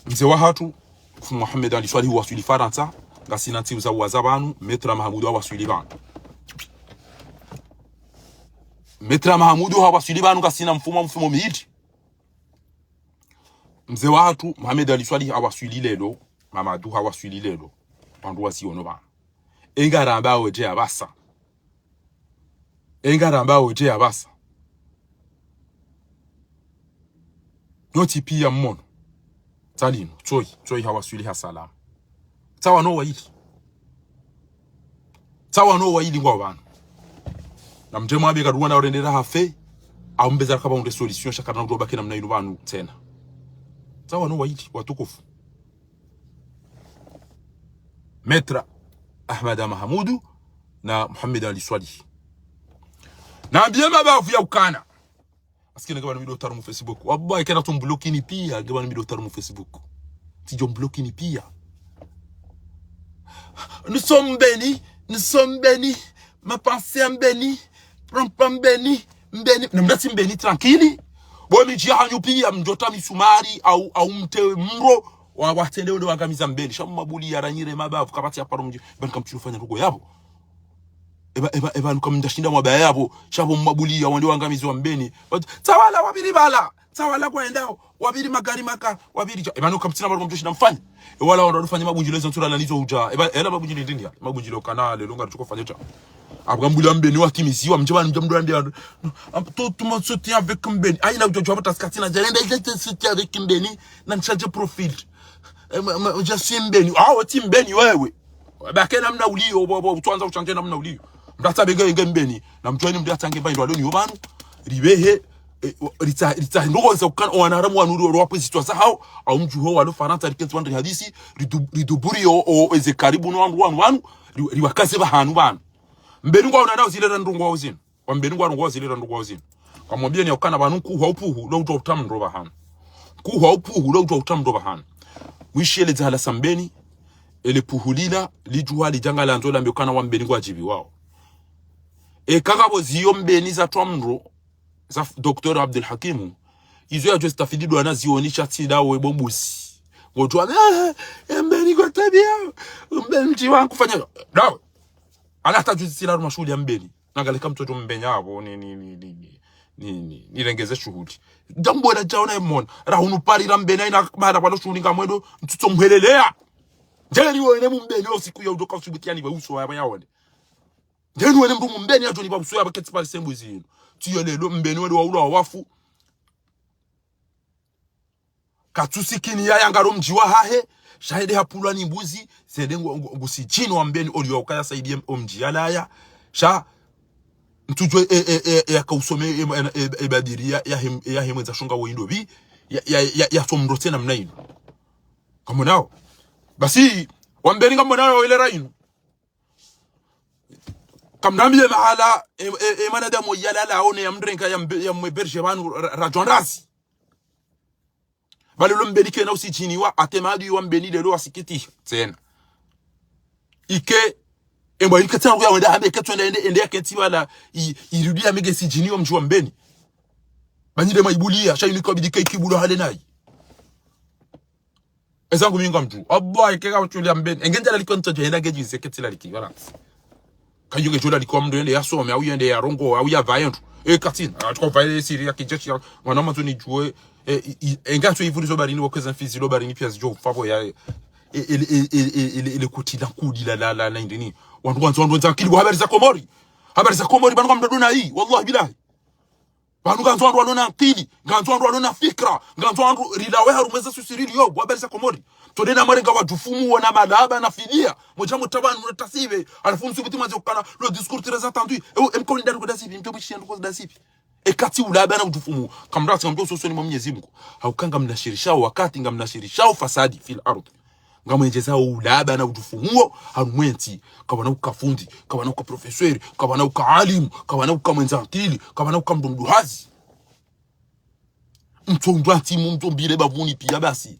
Mze wahatru, Mfumu Mohamed Ali Swalihi waswili Farantsa, ngasina ntsihu za uwaza pvanu, Maître Mahamudu hawaswili pvanu. Maître Mahamudu hawaswili pvanu, ngasina mfumo, mfumo mili. Mze wahatru, Mohamed Ali Swalihi hawaswili lelo, Mamadou hawaswili lelo, wandru waziono pvanu. Enga ramba wodje apvasa. Enga ramba wodje apvasa. Nyontsi piya mmono. Tsalinu, tsoi, tsoi hawaswili ha salama. Tsawa no wayili. Tsawa no wayili ngwao pvanu. Na mdje mwambe kaduwa na urendera hafe, au mbeza kapva unde solution, sha karina udobake namna inu pvanu tsena. Tsawa no wayili, watukufu. Maître Ahmada Mahamudu na Mohamed Ali Swalihi. Nambiye mabavu ya ukana. Asikina nge pvanu mi ndo tarumu Facebook. Wallahi, kena tu mblokini piya, nge pvanu mi ndo tarumu Facebook. Tsidjo mblokini piya. Nous sommes bénis, nous sommes bénis. Ma pensée en Mbeni, prampa Mbeni, Mbeni. Namdatsi Mbeni tranquille. Bo midji yahanyu piya mdjota misumari, au, au mtewe mro, wa, watsende wende wangamiza Mbeni. Sha mmabuliya ranyire mabavu, kapvatsi ya paro mdji, pvanu kamtsulufanya ndrongo yapvo. Eba, eba, eba, nuka mdjashinda mwabaya yapvo, sha pvo mmabuliya, wende wangamizi wa Mbeni. But, tsawala wapviri pvala, tsawala kwendao, wapviri magari maka, wapviri dja. Eba, nuka mtsina paro mdjashinda mfanye. Ewala wandru wadofanya mabundjilo ezo ntsura la nizo udja. Eba, ela mabundjilo ndindia, mabundjilo kana lelo ngaritsuko fanya dja. Apvo kambuliya Mbeni wakimiziwa, mdje pvanu mdja mdo ambia, am-, tout, tout le monde soutient avec Mbeni. Ayi na udjo djwa pvo taskatina, djalenda, je te soutien avec Mbeni, na nchange profil. Eh, ma, ma, je suis Mbeni. Ah, wetsi Mbeni wewe. Bake namna uliyo, bo, bo, utsandza uchange namna uliyo. Mdatsa benge nge Mbeni. Na mdjuwa ni mdatsa nge pvahindru walo niyo pvanu. Ribehe, eh, ritsa, ritsa, ndrongo za ukana, o wanadamu wanu ri, ri wapwe zitswa zahao, au mdjuho walo Farantsa, rikentsi wandri hadisi, ridu-, riduburi o, o, eze karibu no wandru wanu, wanu, ri, riwakaze pvahanu pvanu. Mbeni ngwao nanao zile ra ndrongo wao zinu. Wa Mbeni ngwao ngwao zile ra ndrongo wao zinu. Kamwambiyeni ya ukana pvanu nkuhu wa upuhu, lo udjuwa utamndro pvahanu. Nkuhu wa upuhu, lo udjuwa utamndro pvahanu. Mwishiye le dzahala sa Mbeni, ele puhu lila, lidjuha lidjanga landzo lambe ukana wa Mbeni ngwadjibiwao. Eka ngapvo ziyo Mbeni za twamndro, za f-, Docteur Abdul Hakimu, izo yadjo zitafidi dwana zioni sha tsi dawe bo mbuzi. Ngodjuwa, eh, eh, Mbeni kwa tabia, Mbeni mdji wangu fanya. Dawe. Ala hata juzi tsila harumwa shuhuli ya Mbeni. Nangalika mtoto Mbeni apvo, ni, ni, ni, ni, ni. ni, ni, nirenge ze shuhuli. Ndjambo ladjao na emona. Rahunu Paris ra Mbeni hayina mahala pvwalo shuhuli ngamwendo, ntsutso mhwelelea. Ndjeni wene mu Mbeni wo usiku ya udjoka usubuti yanipve uso yapvo yaone. Ndjeni wene mndru mu Mbeni yadjonipva uso yapvo ketsi Paris sembu zinu. Tsiyo leo Mbeni wende waulwa wafu. Katsusikini yaya ngaro mdji wahahe, sha hende hapvulwa ni mbuzi, zende ngu, ngu, ngu sijini wa Mbeni oliwa ukaya saidi em-, omdji yalaya, sha ntsudjuwa e, e, e, e, yaka usome e, e, e, e badiri ya, ya hem-, ya hemwendza shonga wo indo pvi, ya, ya, ya, ya somro tsena mna inu. Kamonao. Basi, wa Mbeni kamonao ile ra inu. Kamnambiye mahala, e, e, e mwanadamu yalala aone ya mrenga ya mbe-, ya mwe berger pvanu ra, ra djwandazi. Pvale lo Mbeni kena usijiniwa, ate maadui wa Mbeni leo wasikiti, tsena. Ike, embwa ike tsena kuya wenda hambe, ike tswenda ende, ende ya kentsi pvala, i, irudi ya mege sijiniwa mdji wa Mbeni. Pvanyile maibulia, sha inu ikabidi ke ikibulo hale nayi. Ezangu mi ngamdjuo. Wallahi, ike ka utsulia Mbeni. Enge ndjalalikwa ntsodjo henda ngedji ze ketsi laliki. Voilà. Kayo ngedjo lalikwa mndru yende yasome, au yende yarongowe, au yapvaye ndru. E, katsina. Atsuka upvaye siri ya kijeshi ya, mwana mwandzo nidjuwe, e, i, i, enge atsu ivurizo barini, wakweza mfizi lo barini, pia zidjo upvapvo ya, e, e, e, le kuti la kudi la, la, la, la, indini. Wandru wandzo, wandru wandza akili, wa habari za Komori. Habari za Komori, pvanu kamdodona hii. Wallahi billahi. Pvanu ngandzo wandru walona akili, ngandzo wandru walona fikra, ngandzo wandru rilawe harumwa eza susi riliyo, wa habari za Komori. Tsonde na mwarenga wadjufumu wona malaba na fidia, modja mutapvanu tasibe, halafu msubuti mwandzo kukana, le discours très attendu. E, e mkauli ndani koda sipi, mpe mwishiya ndoko da sipi. E katsi ulaba na udjufumu, kamratsi ngamdjo usoni mwa Mwenyezi Mungu. Hauka ngamnashirishao wakati, ngamnashirishao fasadi fil ardh. Ngamwendjeza ulaba na udjufumu wo, harumwa entsi, kapvana uka fundi, kapvana uka professeur, kapvana uka alimu, kapvana uka mwendza akili, kapvana uka mndru mduhazi. Mtso ndwa ntsi mu mtso mbile bapvuni pia basi.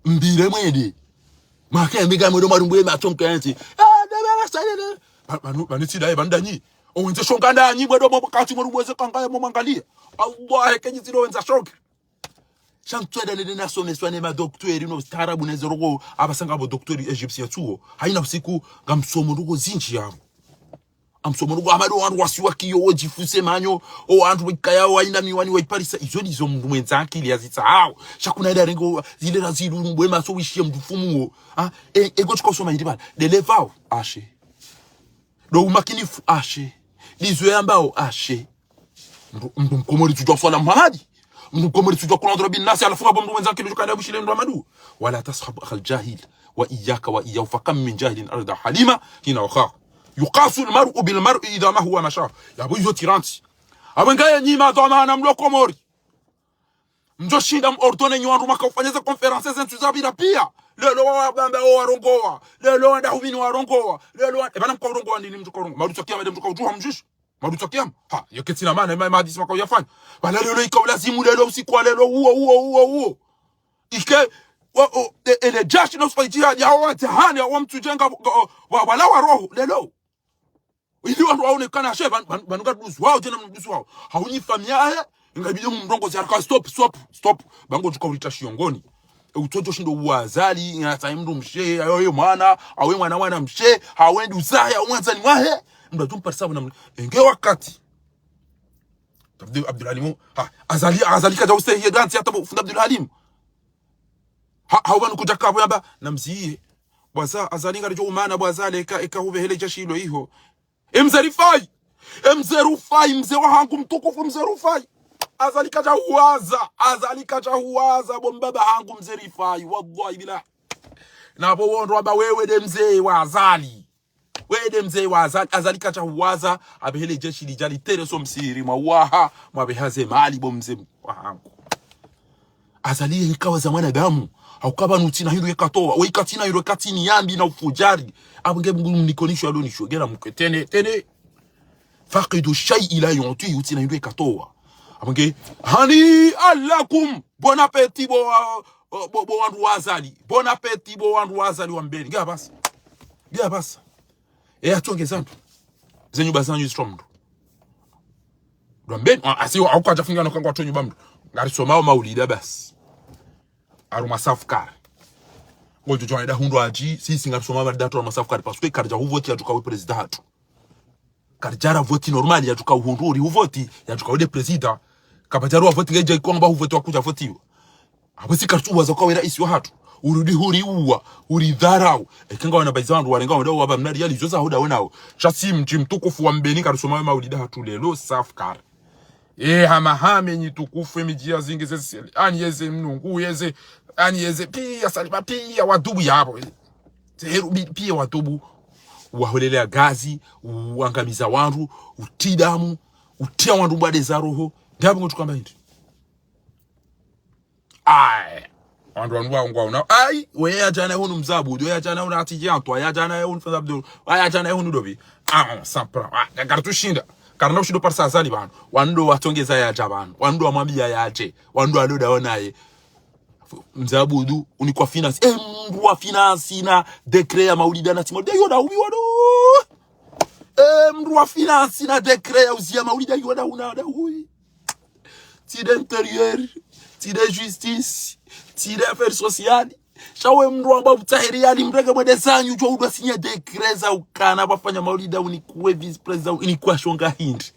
Mbile mwende. Make mbika mwendo marumbu ye matso mkentsi. Ah, da, da, da, da, da. Ba, pvanu, pvanu tsi daye, pvanu ndanyi. Owendze shonga ndanyi, mwendo mwa kati mwa rumweze kanga ya mwa mwangalia. Allah, kenyi tsi do wendza shonga. Sha ntswenda nende nasomeswa ne madocteur no ustaarabu ne ze ndrongoo, apvasa ngapvo docteur égyptien tsuo. Hayina usiku, ngamsomo ndrongoo zindji yapvo. Ngamsomo ndrongoo amado wandru wasiwa kiyo, wodjifuse manyo, o wandru wekaya, wayina miwani, wayiparisa. Izo ndizo mndru mwendza akili yazitsahao. Sha kuna ida rengo, zile razilu, mbwe maso wishiye mdjufumu wo. Ha? E, e, ngotsuka usoma hindri pvala. Ndele pvao, ashe. Ndo umakinifu, ashe. Ndizo yambao, ashe. Mndru, mndru mkomori tsudjuwa swala Muhammadi. Mndru mkomori tsudjuwa kula ndro bin nasi, halafu ngapvo mndru mwendza akili udjo kaya bushile ndo amadu. ولا تصحب أخا الجاهل وإياك وإياه فكم من جاهل أردى حليما حين أخاه. يقاس المرء بالمرء إذا ما هو مشاه. Yapvo iyo tirantsi. Apvo ngaye nyi madhwamana mlo Komori. Mdjo shinda mordonne nyi wandru mwaka ufanya ze conférence ze ntsu zapvira pia. Leo wabamba o warongowa. Leo wandahumini warongowa. Leo wa, e pvana mka urongowa ndini mdjo ka urongowa. Marutso kiyama nde mdjo ka udjuha mdjushu. Marutso kiyama. Ha, yo ketsina mana, ma, mahadisi maka uyafanya. Pvala leo ika ulazimu leo usiku wa leo uwo, uwo, uwo, uwo. Ike, wa, o, e, ele jashi na usifanya jihadi, hawa watehani, hawa mtsujenga, o, wa, wala wa roho, leo. Ili wandru waone kana she, pvan-, pvan-, pvanu ka dusu wao, djena mdusu wao. Haunyi famiya he, ngabidi mndrongozi haraka, stop, stop, stop. Pvangu djuka ulitra shiyongoni. E utsodjo shindo uwa Azali, ngatsayi mndru mshe, ayo ye mwana, awe mwana mwana mshe, awe nduzahe, awe mwandzani wahe. Mndru adjumparisa pvona mndru. Enge wakati. Abdul, Abdul Halim, ha, Azali, Azali kadja ustehi ye dantsi hata bo fundi Abdul Halim. Ha, ha, pvanu kudjaka pvo yamba, namziye. Bwaza, Azali ngaridjo umana, bwaza, leka, eka hupvehele djeshi ilo iho. E mze Rifai. E mze Rufai, mze wahangu mtukufu, mze Rufai. Azali kadja huwaza, Azali kadja huwaza, bo mbaba hangu mze Rifai, wallahi billah. Na pvo wondro wamba wewe nde mze wa Azali. Wewe nde mze wa Azali, Azali kadja huwaza, apvehele djeshi lidja litere so msiri, mwawaha, mwapveha ze mali bo mze wahangu. Azali ye ikawaza mwanadamu, hauka pvanu utsina hindru yekatowa, we ikatsina hindru yekatsini yambi na ufudjari. Apvo nge Mungu mnikonisho alonisho, ngena mkwe tene, tene. فاقد الشيء لا يعطيه, utsina hindru yekatowa. Apvo nge, هنيئا لكم, bon appétit bo, bo, bo wandru wa Azali, bon appétit bo wandru wa Azali wa Mbeni. Nge apvasa. Nge apvasa. E atsonge zandru. Ze nyumba zanyu zitro mndru. Ndo wa Mbeni, a, asi, hauka djafunga no kangwa tro nyumba mndru. Ngarisomao maulida basi. Harumwa safukari. Ngodjo djwa ida hundru adji, sisi ngarisomao maulida hatru harumwa safukari. Parce que karidja huvoti yadjuka we président hatru. Karidjara voti normal, yadjuka uhundru uri uvoti, yadjuka ude président. Kapvadjari wa voti ngedja ikwamba uvoti wakudja voti iwo. Apvo si karitsu waza kwa we raisi wahatru. Urudi huri uwa, uri dharau. Eka ngawana bayiza wandru warenga wandru wapva mnari yali zoza huda wenao. Sha si mdji mtukufu wa Mbeni karisoma we maulida hatru lelo, safi kari. E, hama hame nyi tukufu, e midji ya zingi ze seli. Ani yeze mnungu, yeze, ani yeze, piya salima, piya wadubu yapvo. Zeheru bi-, piya wadubu. Waholele ya gazi, uangamiza wandru, utriya damu, utriya wandru mbwade za roho. Ndapvo ngo tukamba hindri. Ayi. Wandru wanu wangwa una. Ayi, weye yadjana hunu mzabudu, weye yadjana hunu atidji antwa, yadjana hunu fadabdu, weye yadjana hunu dobi. Ah, sampra. Ah, ka-, karitsu shinda. Karina ushindo parisa Azali pvanu. Wandru watsongeza yadja pvanu. Wandru wamwambiya yadje. Wandru waloda wonaye. Mzabudu, unikwa finance. E, mndru wa finance na décret ya maulida na tsi maulida. Yo, da ubi wado. E, mndru wa finance na décret ya uziya maulida. Yo, da una, da ubi. Tsi de intérieur, tsi de justice, tsi de affaires sociales. Sha we mndru wamba utsahiri yali mrenge mwende zanyu, udjo udwa sinya décret za ukana, wafanya maulida, unikuwe vice président, unikuwa shonga hindri.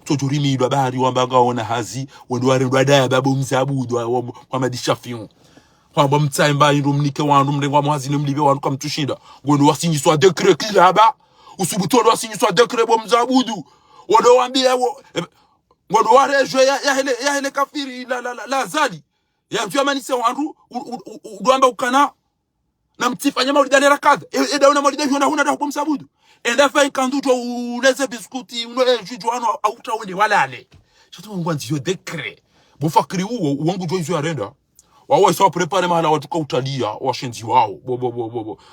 Utsodjo rimidwa bahari wamba ngawona hazi, wendo warendwa daya babo mzabudu wa, wa, wa madishafiu. Wamba mtsahe mba hindru mnike wandru mrenge wa mwazi ne mlipve wandru kamtsu shinda. Ngwendo wasinyiswa décret kila haba. Usubutu wendo wasinyiswa décret bo mzabudu. Wendo wambiye wo, e, Ngondo warejwe ya, ya hele, ya hele kafiri la, la, la, la Azali. Ya ntu ya manise wandru, u, u, u, u, udwamba ukana. Na mtsifanye maulida lera kadha. E, eda una maulida hiyo na huna da hubo msabudu. Enda fa ikandu djo uleze biskuti, uno e juju ano, auta wende walale. Shatu ngwandziyo décret. Bo fakiri uwo, uwo ngudjo izo yarenda. Wawo waisa wa préparer mahala wandru ka utaliya, washenzi wawo. Bo, bo,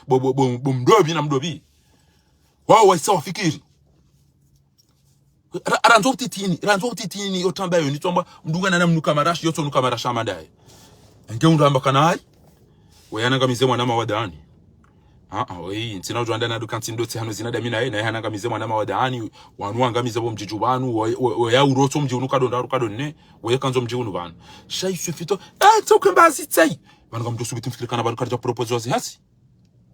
bo, bo mdobi na mdobi. Wawo waisa wafikiri. Ra-, randzi utitini, randzi utitini, yo tamba yo, nitsamba, mdungana na mnuka marashi, yo tsonuka marashi amadaye. Nge undru amba kana hayi, we yanangamize mwana mawadani. Ah, ah, oyi, ntsina udjo anda na duka ntsi ndo tsi hano zina damina ye, na ye hanangamize mwana mawadani, wanu wangamize bo mdjidju pvanu, we, we, we ya urotso mdji unu kadonda, kadonne, we kandzo mdji unu pvanu. Sha isufito, eh, tsoke mbazi tsayi. Pvanu kamdjo subiti mfikiri kana pvanu karidja propose wazi hazi.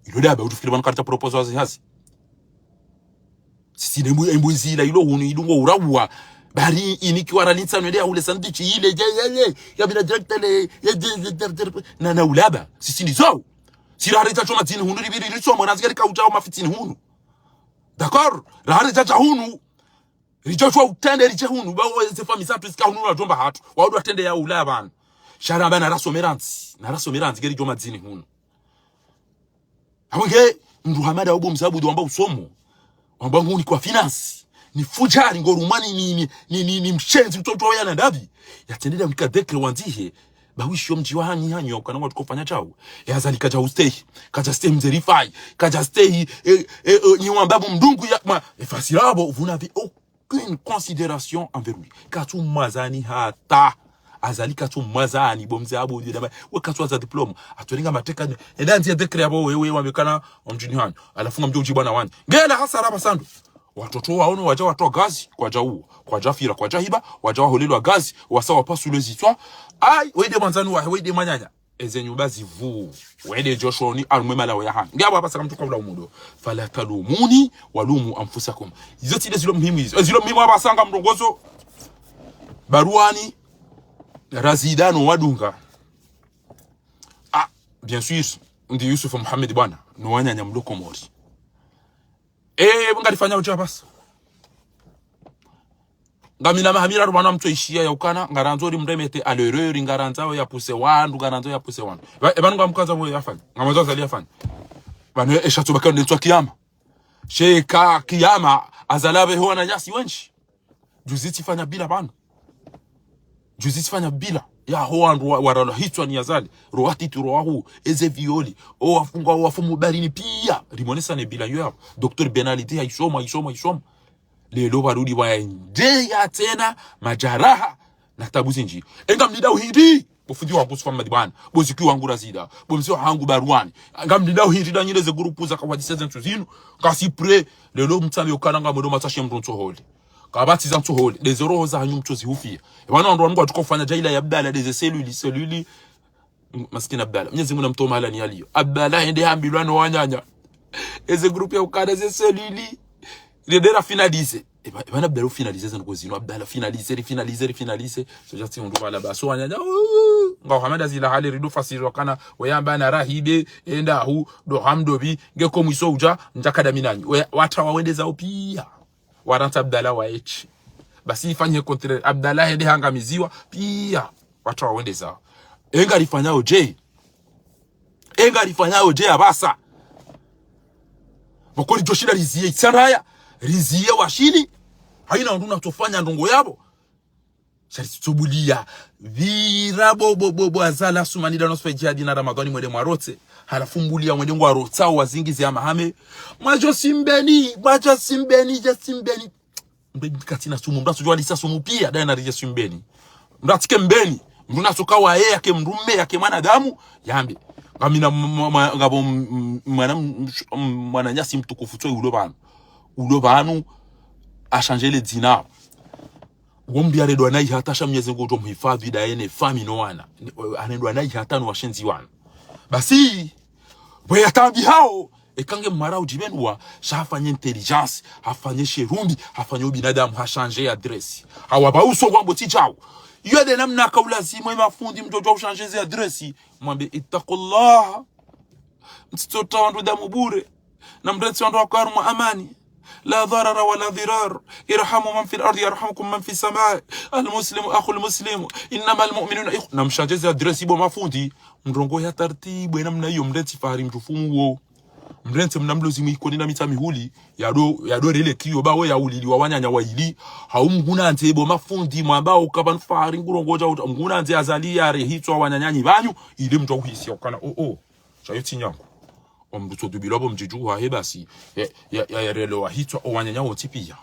Ilo daba, utufikiri pvanu karidja propose wazi hazi. Sisi ne mbu-, e mbuzi ila ilo hunu idungo urawa. Bari ini kiwara linsa nwende ya ule sandwich ile, ye, ye, ye. Ya bila direct le, ye, ye, ye, ye, ye, na, na ulaba. Sisi ni zo. Si rahari dja tso madzini hunu, ribiri, ritso mwana zikari ka udjao mafitini hunu. D'accord? Rahari dja dja hunu. Ridjo tso utrende, ridje hunu. Ba, o, ze fami za tru zika hunu na djomba hatru. Wa udwa trende ya ulaba. Sha ramba na rasomera ntsi. Na rasomera ntsi, keri djo madzini hunu. Apvo nge, mndru hamada ubo mzabudu wamba usomo. Wamba nguni kwa finance. Ni fujari ngorumwa ni, ni, ni, ni, ni, ni mshenzi utoto ya na ndabi. Yatsendele mnika décret wandzihe. Ba wishiyo mdji wa hanyi hanyi ya ukana ngwatsuko fanya shawo. Ya Azali kadja ustehi. Kadja stehi mze Rifai. Kadja stehi, eh, eh, eh, nyi wamba bo mdungu ya, ma, e fasirabo, vous n'avez aucune considération envers lui. Katsu mwazani hata. Azali katsu mwazani, bo mze abo, yedama, we katsu waza diplôme. Atsolinga mateka ni, enda ndziya décret yabo, we, we, wamekana, omdjini hanyu. Halafu ngamdjo udjibu wana wanyu. Ngela hasara pvasandru. Watoto waono wadja watwa gazi, kwadja uwo. Kwadja fira, kwadja hiba, wadja waholelwa gazi, wasa wapasule zitswa. Ayi, wende mwandzani wahe, wende mwananya. Eze nyumba zivu. Wende djoshoni, harumwe malawo ya hanyu. Nge apvo apvasa kamtsuka ula umudo. Fala talumuni, walumu anfusakum. Izo tsi nde zilo muhimu izo. Ezilo muhimu apvasa ngamrongozo. Baruani, Razida no wadunga. Ah, bien sûr, ndi Yusuf Mohamed bwana, no wananya mlo Komori. Eh, ngarifanya udja apvasa. Ngamina maha miraru pvanu mtso ishiya ya ukana, ngarandzo ri mremete à l'erreur, ngarandzao ya pousser wandru, ngarandzao ya pousser wandru. Pva-, e pvanu ngamkandza mwe yafanya, ngamwandzo Azali yafanya. Pvanu e shatso baka nde ntswa kiyama. Sheka kiyama, Azali apvehe wananyasi wendji. Juzi tsifanya bila pvanu. Juzi tsifanya bila. Ya ho wandru wa, waralwa hitswa ni Azali. Ro watiti ro wahu, eze violi. O wafungwa, o wafu mubarini piya. Rimonesa ne bila yo yapvo. Docteur Ben Ali ti hayisoma, hayisoma, hayisoma. Lelo pvarudi pvaya nde ya tsena, majaraha, na tabu zindji. E ngamnida uhindri. Bo fundi wangu Sufa Mmadi bwana. Bo ziki wangu Razida. Bo mze wahangu Baruani. Ngamnida uhindri da nyile ze groupe za kawadisa ze ntsu zinu. Ngasi prêt. Lelo mtsambe ukana ngamdo matsashe mndru ntsohole. Kapvatsi za ntsohole. Nde ze roho za hanyu mtso zihufiya. E pvanu wandru wanu ngwatsuka ufanya djaila ya Abdallah, nde ze cellule, cellule. M-, maskini Abdallah. Mnyezi Mungu namtowe mahala ni yaliyo. Abdallah hende hambilwa no wananya. Eze groupe ya ukana ze cellule. Nde nde ra finalisé. Eba, eba na Abdallah ufinalize zandrongo zinu, Abdallah finalize, rifinalize, rifinalize. So just undru wala baso wananya, uuh, nga Muhammad Azila hale rido fasiri wakana, weyamba na rahibe, enda hu, ndo hamdobi, nge ko mwiso uja, nja kada mi nanyi. We, watra wawende zao pia. Warantsi Abdallah waeshi. Basi ifanye contraire, Abdallah hende hangamiziwa, pia. Watra wawende zao. Enga rifanyao je? Enga rifanyao je apvasa? Pvoko ridjo shinda riziye itsandraya, riziye washini. Haina wandru natsofanya ndrongo yapvo. Sha ritsobuliya. Pvira bo, bo, bo, bo, Azali, Asumani, Dano, Sufai, Jihadi na Ramadhani mwende mwarotse. Halafu mbuliya mwende ngwarotsao wazingize ya mahame. Mwadjo simbeni, mwadjo simbeni, dje simbeni. Mbe katsina sumu, mndru atsudjuwa lisa sumu pia, daye na ridje simbeni. Mndru atsike mbeni, mndru natsoka waye yake mndrume, yake mwanadamu, yambe. Ngamina mwa-, mwa-, ngapvo m-, m-, mwana m-, m-, mwananyasi mtukufu tsoyi ulo pvanu. Ulo pvanu, ashandje le dzina. Wo mbi arendwa nayi hata sha Mnyezi Mngu udjo mhifadhwi daye ne fami no wana. Ni, arendwa nayi hata no washenzi wana. Basi, pvwe yatambihao, eka nge mmara udjibenuwa, sha hafanye intelligence, hafanye sherumbi, hafanye ubinadamu, hashandje adresi. Hawapva uso kwambo tsi djau. Iyo nde namna kaulazimu ye mafundi mdjodjuwa ushandje ze adresi. Mwambe, ittaqullaha. Mtsitsotra wandru damu bure. Na mrentsi wandru wakae harumwa amani. لا ضرر ولا ضرار. ارحموا من في الأرض يرحمكم من في السماء. المسلم أخو المسلم. إنما المؤمنون إخوة. Na mshandje ze adresi bo mafundi. Mrongowe ha tartibu, ye namna iyo mrentsi fahari mtukufu uwo. Mrentsi mna mlozi mwi Ikoni na Mitsamihuli, yado, yado rele kiyo bawe ya ulili wa wananya wayili. Hau mngunandze bo mafundi, mwamba uka pvanu fahari ngurongowa uta, mngunandze Azali yare hitswa wananyanyi pvanyu, ili mdjuwe uhisi ya ukana, oh, oh. Sha iyo tsi nyangu. Omndru tsodubilwa bo mdjidju hahe basi, ya, ya, ya, yarelewa hitswa, o wananya wontsi pia.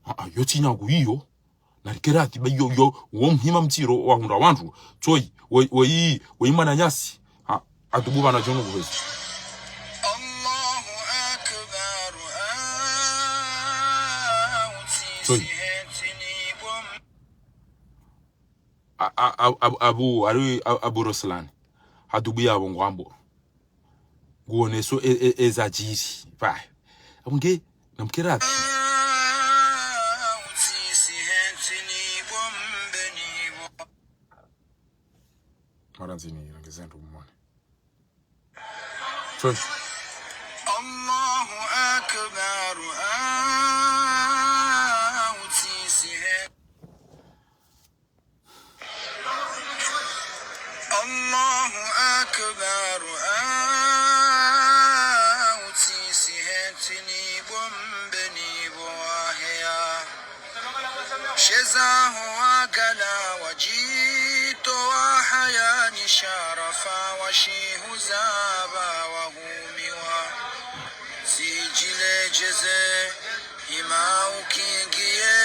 Ah, ah, iyo tsi nyangu iyo. Narike radhi ba iyo, iyo, wo mhima mtsiro wahundra wandru. Tsoyi, woyi, woyi, woyi mwananyasi. Ha, adubu pvanu djonu kuhezi. Tsoyi. A, a, a, abu, abu, ari, a, Abu Ruslan. Hadubu yapvo ngwambo. Nguoneso e, e, eza djiri. Pvahe. Apvo nge, namkera pvi. Mara ndzini, rangi zendru mmone. Tsoyi. الله أكبر. الله أكبر. Autsi sihentsi ni bombe ni boahea. Sheza ho wagala wadjito wahaya ni sharafa washihuza ba wahumiwa. Zidjiledjeze, ima ukingiye,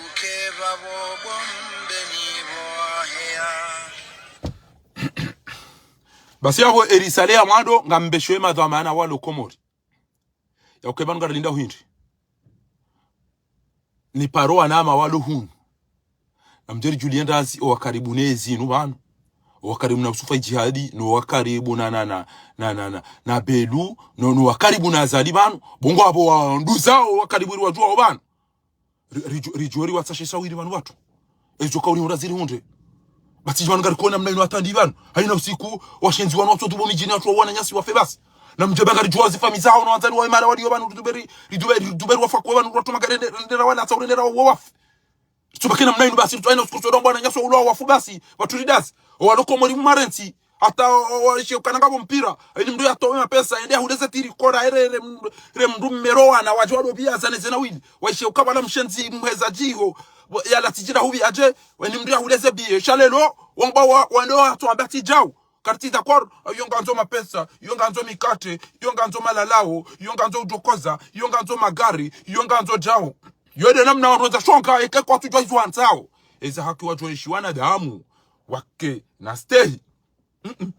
ukeba bobo mbeni boahea. Basi yapvo erisale ya mwando, ngambeshewe madhwamana walo Komori. Ya ukeba ngarilinda hindri. Ni paro wanama walo hunu. Na mdjeri Julien Ndazi, owakaribu ne zinu pvanu. Owakaribu na Yusufa Jihadi, no wakaribu na, na, na Belu, no, no wakaribu na Azali pvanu. Bongo apvo wanduzao, owakaribu ili wadjuwao pvanu. Ri-, ridjo-, ridjori watsashe sawiri pvanu watru. Ezo kauli hundra ziri hundre. Basi djimani ngarikona mna inu atandi pvanu. Haina usiku, washenzi wanu watsotubo midjini watru wananyasi wafe basi. Na mdjeba ngaridjuwa zifami zaho no wandzani wa imara waliyo pvanu riduberi, riduberi, riduberi wafa kwa pvanu watru magari nde, nde ra wala atsa ule nde ra wa wafu. Tsubakina mna inu basi, ritsu haina usiku tsodo mbwana nyaswa ulo wafu basi, waturidazi. Owalo Komori mu marentsi, hata wa, wa, waishe ukana ngapvo mpira. Haini mndru yatowe mapesa, yende yahuleze tiri kora, ere, ere, mndru, ere mndru mmero wana, wadjo wado pia zane zena wili. Waishe ukapvala mshenzi mheza djiho, wa, yala tijira hubi adje, waini mndru yahuleze biye. Sha lelo, wamba wa, wando watsu wamba tijau. Karti d'accord, iyo ngandzo mapesa, iyo ngandzo mikate, iyo ngandzo malalao, iyo ngandzo udokoza, iyo ngandzo magari, iyo ngandzo djao. Iyo nde namna wandru wandza shonga, eke kwatsudjuwa izo wandzao. Eza haki wadjuwa ishi wanadamu, wake na stehi. Mm-mm.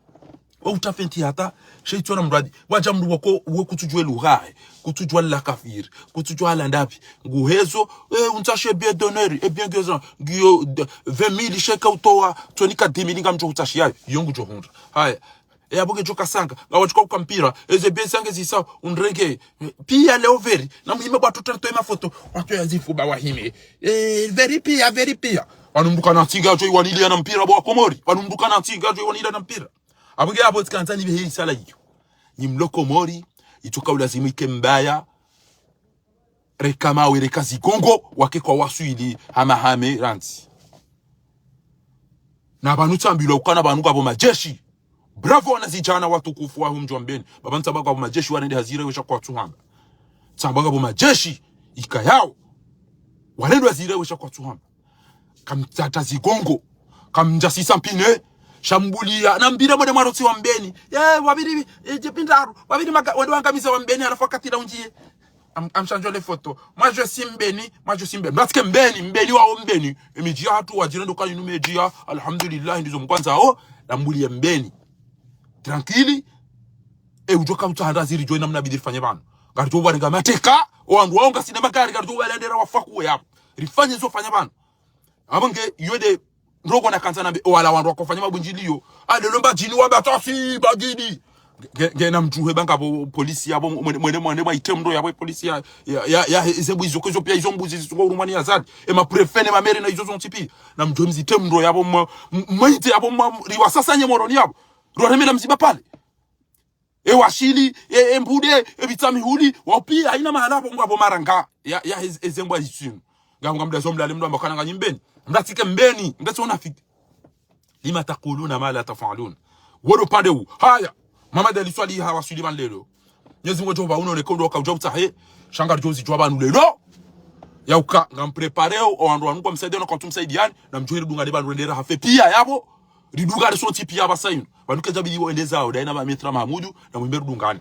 Wa utafenti hata, she itsona mradi, wadja mndru wako, we kutsudjuwa lugha, kutsudjuwa la kafiri, kutsudjuwa la ndapvi, nguhezo, eh, untsashe billet d'honneur, eh bien que ça, ngiyo, de, vingt mille sheka utowa, tsonika dix mille ngamdjo utsashi yayo, iyo ngudjo hundra. Haya, E, apvo ngedjo kasanga, ngawadjo kauka mpira, eze bezi zange zisa, undrenge. Piya leo veri, na muhime bwa tutarto ema foto, watru ya zifuba wahime. E, veri piya, veri piya. Pvanu mndru kana ntsi ngadjo iwaniliya na mpira bo wa Komori. Pvanu mndru kana ntsi ngadjo iwaniliya na mpira. Apvo nge apvo tsikandza nipvehe risala iyo. Nyi mlo Komori, itsoka ulazimu ike mbaya, reka mawe, reka zigongo, wake kwawaswili, hama hame, randzi. Na pvanu tsambilwa ukana pvanu ngapvo majeshi. Bravo wanazidjana watukufu waho mdji wa Mbeni. Pvapvanu tsamba ngapvo majeshi warende hazire wesha kwatsuhamba. Tsamba ngapvo majeshi, ikayao. Warende hazire wesha kwatsuhamba. Kamtsata zigongo. Kamdjasisa mpine. Shambuliya. Na mpira mwende mwarotsi wa Mbeni. Ye, wapviri, e, djepvindraru. Wapviri maga, wende wangamiza wa Mbeni, halafu wakati la undjiye. Am, amshandjo le foto. Moi, je suis Mbeni. Moi, je suis Mbeni. Parce que Mbeni, Mbeni wawo Mbeni. Emidji yahatru wadjirendo kani nume djiya. Alhamdulillah, ndizo mkwandzao. Nambuliye Mbeni. Tranquille. E, udjo kamtsaha ndazi ridjo namna bidi rifanye pvanu. Ngaridjo warenga mateka. Owandru wawo ngasina magari. Ngaridjo walendera wafakuwe yapvo. Rifanye zo fanya pvanu. Apvo nge, iyo nde ndrongoo nakandza nambe, wala wandru wakofanya mabundjiliyo. Ale lomba djini wamba tasi bagidi. Nge, nge, nge namdjuhe ba ngapvo polisi yapvo, mwende, mwende, mwende mwaite mndro yapvo polisi ya, ya, ya, ya, he, ze mbuzi zo, kwezo piya izo mbuzi zisuko urumani ya Azali. E ma préfet ne ma maire na izo zontsi piya. Namdjuhe mzite mndro yapvo mwa, m-, mwaite yapvo mwa, riwasasanye Moroni yapvo. Riwaremela mziba pvale. E washili, e, e mbude, e bitsamihuli, wao piya, hayina mahala apvo ngapvo maranga. Ya, ya, hez-, ezembwa zitsinu. Ngapvo ngamdazo mlale mndru amba kana nganyi Mbeni. Mdatsike Mbeni, mdatsi unafiki. Lima taquluna ma la taf'alun. Wodo pande wu. Haya. Mamadi Ali Swalihi hawaswili pvanu leo. Mnyezi Mungu djo pva uno ne kondo wakaudja utsahe. Sha ngaridjo zidjuwa pvanu leo. Yauka, ngamprepare o, o wandru wanu kwamsaidiya na kwatsumsaidiyani. Namdjuhe ridungane pvanu rendera hafe piya yapvo. Ridungane sontsi piya pvasa inu. Pvanu kedja bidi wo endezao, dayi na ba Maître Mahamudu, na muhime ridungane.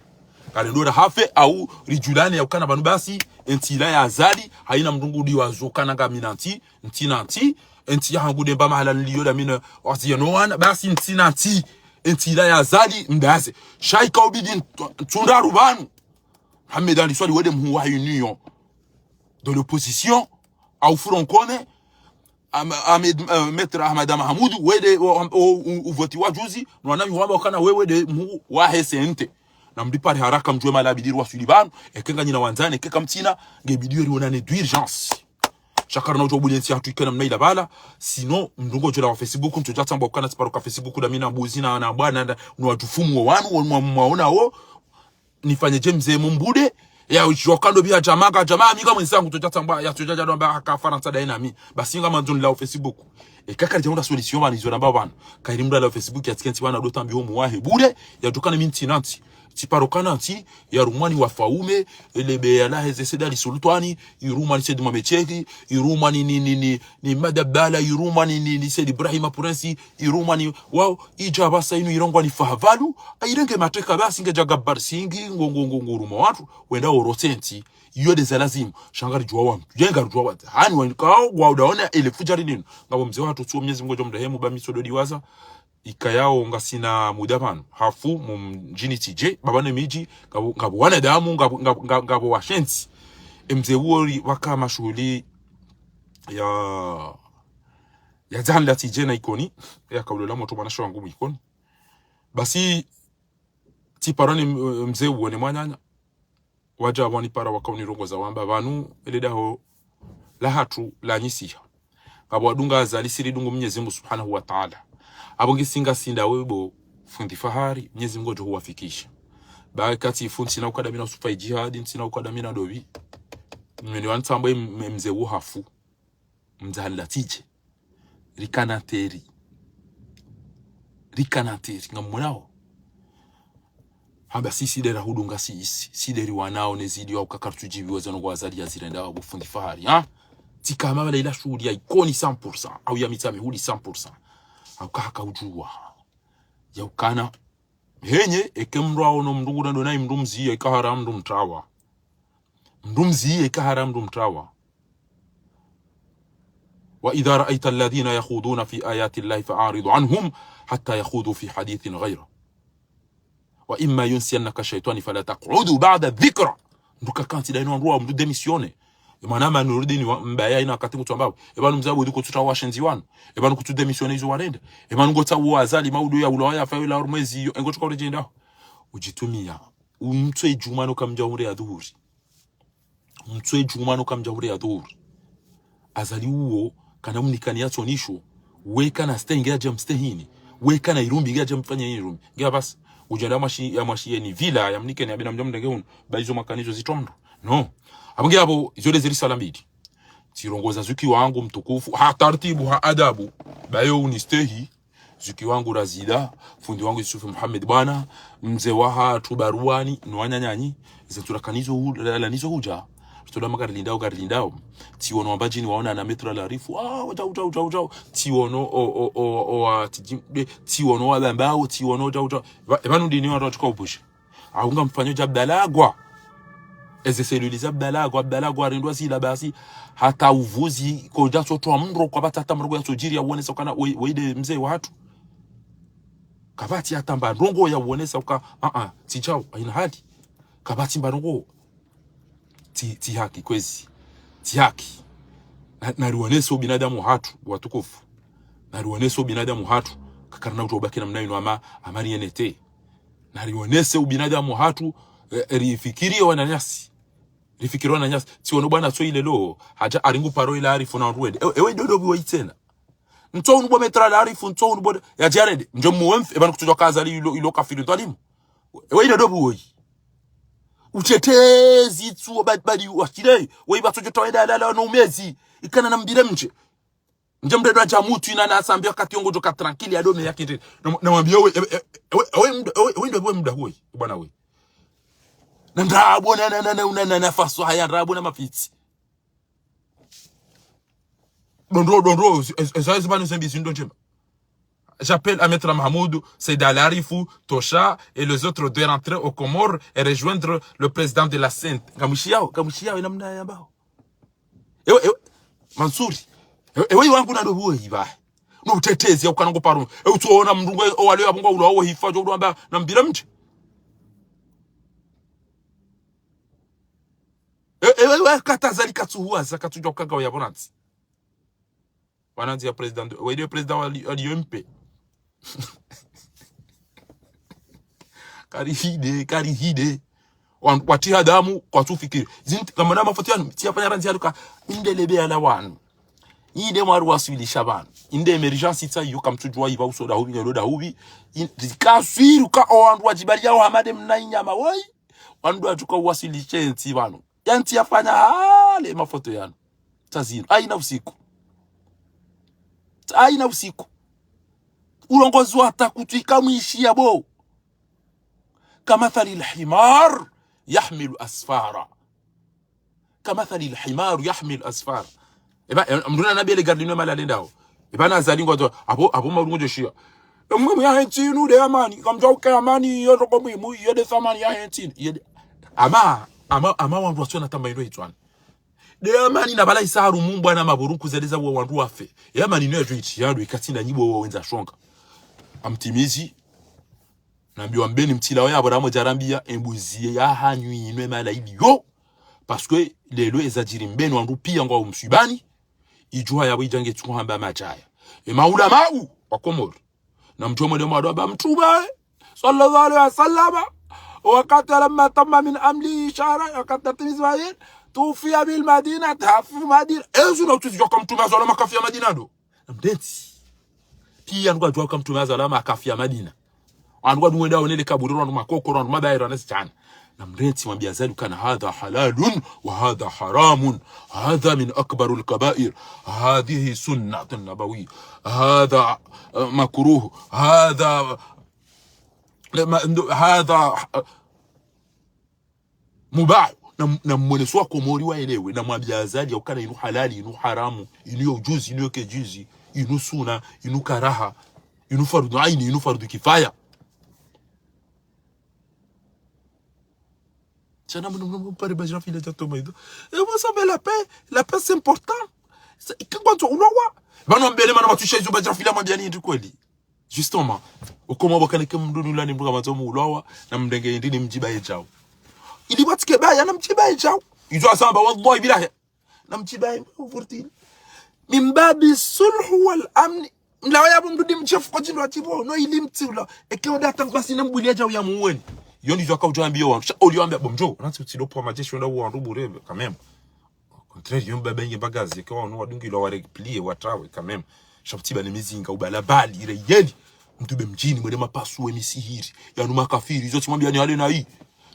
Karendo ra hafe, au ridjulane yaukana pvanu basi, entsi ila ya Azali, hayina mndru ngudi wazo kana ngamina ntsi, ntsi na ntsi, entsi yahangu demba mahala niliyo damina, waziya no wana, basi ntsi na ntsi, entsi ila ya Azali, mdaze. Sha ika ubidi nt-, ntsundraru pvanu. Mohamed Ali Soilihi wende mhuu wa Union de l'opposition, au Front Commun, Am-, Ahmed, eh, Maître Ahmada Mahamudu, wende, o, o, o, uvotiwa juzi, no wanami wamba ukana wewe nde mhuu wahe C N T. Namdipare haraka mdjuwe mahala bidi riwaswili pvanu, eke nganyina wandzani, eke kamtsina, nge bidi yo rionane d'urgence. Sha karina udjo buliya entsi yahatru ike namna ila pvala, sinon, mndru ngodjo lawa Facebook, ntsudja tsamba ukana tsiparo ka Facebook, damina mbuzi na, na bwana, na, no wadjufumu wo wanu, wo mwa-, mwaona wo, nifanye dje mze mumbude, ya udjoka ndo biya djama, nga djama, mi nga mwenzangu, tsudja tsamba, ya tsudja djado amba haka Farantsa dayi nami. Basi ngamwandzo nilawe Facebook. Eka karidja unda solution pvanu izo namba pvanu. Kayiri mndru alawe Facebook yatsike ntsi pvanu ndo tambi homu wahe bure, yadjukana mi ntsi na ntsi. Tsiparo kana ntsi, yarumwa ni wafaume, ele beya lahe ze Said Ali Sultwani, irumwa ni Said Mohamed Cheikh, irumwa ni, ni, ni, ni, ni Madabala, irumwa ni, ni, ni Said Ibrahima Prince, irumwa ni, wao, idja pvasa inu irongwa ni Fahavalu, ayirenge mateka basi ngedja Gabbar Singh, ngo, ngo, ngo, ngo uruma wandru, wenda orotse ntsi, iyo nde za lazimu, sha ngaridjuwa wandru, ye ngaridjuwa wandru, hani wandru, kao, wao udaona, ele fudjari linu, ngapvo mze wahatru tsuo Mnyezi Mungu djo mrehemu, ba mi tsodo diwaza, ikayao ngasina muda pvanu, hafu, mumdjini Tije, pvapvanu emidji, ngapvo, ngapvo wanadamu, ngapvo, ngapvo, ngapvo, ngapvo washenzi. Emze uwo ri waka mashuhuli ya, ya dzahani la Tije na Ikoni, yaka ulola motro mwana sho wangu mu Ikoni. Basi, tsiparoni m-, mze uwo ne mwananya. Wadja wanipara waka unirongoza wamba pvanu, ele daho lahatru lanyisiha. Ngapvo wadunga Azali si ridungu Mnyezi Mungu Subhanahu wa Ta'ala. Apvo ngisi ngasi ndawe bo fundi Fahari, Mnyezi Mungu ngudjo huwafikisha. Ba kati ifu ntsina ukadamina usufa ijihadi, ntsina ukadamina dobi. Mnyeni wanitsambwe m-, m-, mze uwo hafu. Mdzahani la Tije. Rikana teri. Rikana teri. Ngamwonao. Hamba si, si nde rahudunga si isi. Si nde riwanao ne zidi wa ukaka ritsudjibiwa zanu kwa Azali ya zirenda wa bo fundi Fahari, ha? Tsika hama pvala ila shuhuli ya Ikoni cent pour cent. Au ya Mitsamihuli cent pour cent. Au kahaka udjuwa. Ya ukana. Henye, eke mndru aono mndru nguna ndo nayi mndru mziye, eka hara mndru mtrawa. Mndru mziye, eka hara mndru mtrawa. وإذا رأيت الذين يخوضون في آيات الله فأعرض عنهم حتى يخوضوا في حديث غيره. وإما ينسينك الشيطان فلا تقعد بعد الذكرى. Mndru kakantsi dayi no wandru wa mndru démissionner. Emwana ma Nurudini wa, mbaya ina wakati ngutsu ambao. Epvanu mze Abudi kutsu tsaha washenzi wanu. Epvanu kutsu démissionner izo warenda. Epvanu ngotsaha uwo Azali maudu ya ulawa ya fayo la mwezi iyo. Engotsuka ule djenda. Udjitumia. Umtswe djumwa no kamdja ure ya dhuhuri. Umtswe djumwa no kamdja ure ya dhuhuri. Azali uwo, kana mnikani ya tsonisho. We kana stenge ya djam stehini. We kana irumbi ya djam fanya irumbi. Nge apvasa. Udjenda mwashi, ya mwashi yeni villa, ya mnikeni ya bina mdjam ndenge unu. Ba izo mwakani izo zitondro. No. Apvo nge apvo, izo le ziri sala mbili. Tsirongoza zuki wangu mtukufu, ha tartibu, ha adabu. Bayo unistehi, zuki wangu Razida, fundi wangu Yusufu Muhammad bwana, mze wahatru Baruani, no wananyanyi, izo tura kanizo hu-, la, la nizo hudja. Tutola magari lindao, gari lindao. Tsiwono wambadjini waona na Maître Larifu, ah, ujao, ujao, ujao, ujao. Tsiwono, o, o, o, o, wa, tiji-, de, tsiwono wabambao, tsiwono, ujao, ujao. Epva-, epvanu ndini wandru watsuka upusha. Aunga mfanyo dja Abdalagwa. Eze cellule za Abdalagwa, Abdalagwa arendwa zila basi. Hata uvuzi, kodja sotwa mro, kapvatsi hata mrongo ya sojiri ya uonesa ukana, we, we nde mze wahatru. Kapvatsi hata mba ndrongo ya uonesa uka, ah, ah, tsi djao, haina hali. Kapvatsi mba ndrongo. Tsi, tsi haki, kwezi. Tsi haki. Na, narionese ubinadamu wahatru, watukufu. Narionese ubinadamu wahatru, kakarina utobaki namna inu ama, ama rienete. Narionese ubinadamu wahatru, eh, rifikirie wananyasi. Rifikirie wananyasi. Tsiwono bwana tso ile lo, hadja aringu paro ila Arifu na wandru wende. Ewe, ewe dodo biwo itsena. Ntso unu bo Maître Larifu, ntso unu bo, ya djarede. Nje muwe mfi, epvanu kutsudjwa ka Azali ilo, ilo kafiri dhalimu. Ewe ile dodo biwo. Utetezi tsu, ba-, bali washile. We iba tsodjo tawe dalala no umezi. Ikana na mbire mdje. Nje mdru ndo adja mutsu ina na asambi wakati yongo djoka tranquille ya dome ya kete. Na, na mwambie we, ewe, ewe, ewe, ewe mdru, ewe, ewe ndo ewe mdru we, bwana we. Na ndrabo na, na, na, na, na, na, na faso haya ndrabo na mafitsi. Dondro, dondro, eza, eza, eza pvanu zembi zindo ndjema. J'appelle à Maître Mahamoudou, Saïd Al Arifou, Tosha et les autres de rentrer aux Comores et rejoindre le président de la CENI. Ngamwishiyao, ngamwishiyao, ina mna yambao. Ewe, ewe, Mansuri. Ewe, ewe wangu na dobu eyi ba. No utetezi ya ukana ngo paro. Ewe, utsuona mndru ngwe, o wale ya bunga ulo, awo hifa, djo ulo amba, na mbira mdje. Ewe, ewe, ewe, kata Azali katsuhuwa, za katsudjo kanga ya bonanzi. Wananzi ya président, wa ile président wa li-, wa l'U M P. Kari hide, kari hide. Wan-, watsi ha damu, kwatsufikiri. Zint-, kamana mafoto yanu, tsi yafanya randzi yaluka, inde lebe ya la wanu. Inde mwaru waswilisha pvanu. Inde émergence itsa yuka mtsudjuwa iba usoda hubi, ngeloda hubi. In-, zikaswiru ka o wandru wadjibali yao hamade mna inyama, woi. Wandru watsuka uwaswilishe ntsi pvanu. Ya ntsi yafanya hale mafoto yanu. Tazinu. Haina usiku. Haina usiku. Ulongozi wa takutwi kamwishiya bo. كمثل الحمار يحمل أسفارا. كمثل الحمار يحمل أسفارا. Eba, e, mndru na nabi ele gari linu malale ndao. Eba na Azali ngwadzo, abo, abo marungu djeshiya. E, muhimu ya hentsi inu nde amani, kamdjauke amani, iyo ndoko muhimu, iyo nde thamani ya hentsi inu. Iyo nde, ama, ama, ama wandru watsona tamba ilo itswani. Nde amani na bala isaharu mumbwa na maburunku zade za wa wandru wafe. Ya amani inu ya djo itsi yandru ikatsinda nyibo wa wendza shonga. Amtimizi, nambiwa mbeni mtsilao ya Abrahamu djarambiya, embuzi ya hanyu inwe mala iliyo. Parce que lelo ezadjiri mbeni wandru piya ngwao mswibani, idjuha yabo idjange tsuku hamba madjaya. E maulamau wa Komori. Na mdjuwe mwende mwado amba mtrume, صلى الله عليه وسلم, wakati لما تم من حمله شهرا, wakati atimizi mairi, توفي بالمدينة, hafu Madina. Ezu na utuzidjuwa ka mtrume azalwa makafi ya Madina ndo. Na mdentsi. Piya ndrwadjuwa ka mtrume azalwa makafi ya Madina. Wandru wadungu wenda wonele kaburi, wandru makokoro, wandru mabairo, wandru sitana. Na mdentsi mwambiya Azali ukana هذا حلال وهذا حرام. هذا من أكبر الكبائر. هذه سنة نبوية. هذا, eh, مكروه. هذا, eh, ma-, ndo-, هذا, eh, مباح. Na, na mwonese wa Komori waelewe. Na mwambiya Azali ya ukana inu halali, inu haramu, inu yo ujuzi, inu yo kedjuzi, inu suna, inu karaha, inu fardhu aini, inu fardhu kifaya. Tsana mno, mno, mno, pare Bajrafil ya toma ido. Et vous savez, la paix, la paix, c'est important. C'est, ikangwandzo ulowa. Pvanu mbele mana matwisha izo Bajrafil ya mwambiya ni ndi kweli. Justement. Ukoma wakane ke mndru nula ni mndru kamatso mu ulowa, na mdenge ndi ni mdjiba yedjao. Ili watike baya na mdjiba yedjao. Izo asamba, wallahi billahi. Namtsi baye, mvurtili. Min babi sulhu wal amni. Mlawa yapvo mdru ndi mtsefu kwa djindru wa tsipvo, no ili mtsi ula. Eke oda hata basi na mbwili yadja uya muweni. Yo ndizo waka udjo wambiyo wandru. Sha, oli wambiya, bo mdjo, natsi utsi lopva madjeshi wenda uwa wandru bure, quand même. Au contraire, yo mbaba inge bagazi, eke wanu wadungilwa wa replier, watrawe, quand même. Sha utsi ba ni mizinga, ubala bali, reyeli. Mdru be mdjini, mwende mapasu we misihiri. Yanu makafiri, izo tsimwambiya ni hale na hii.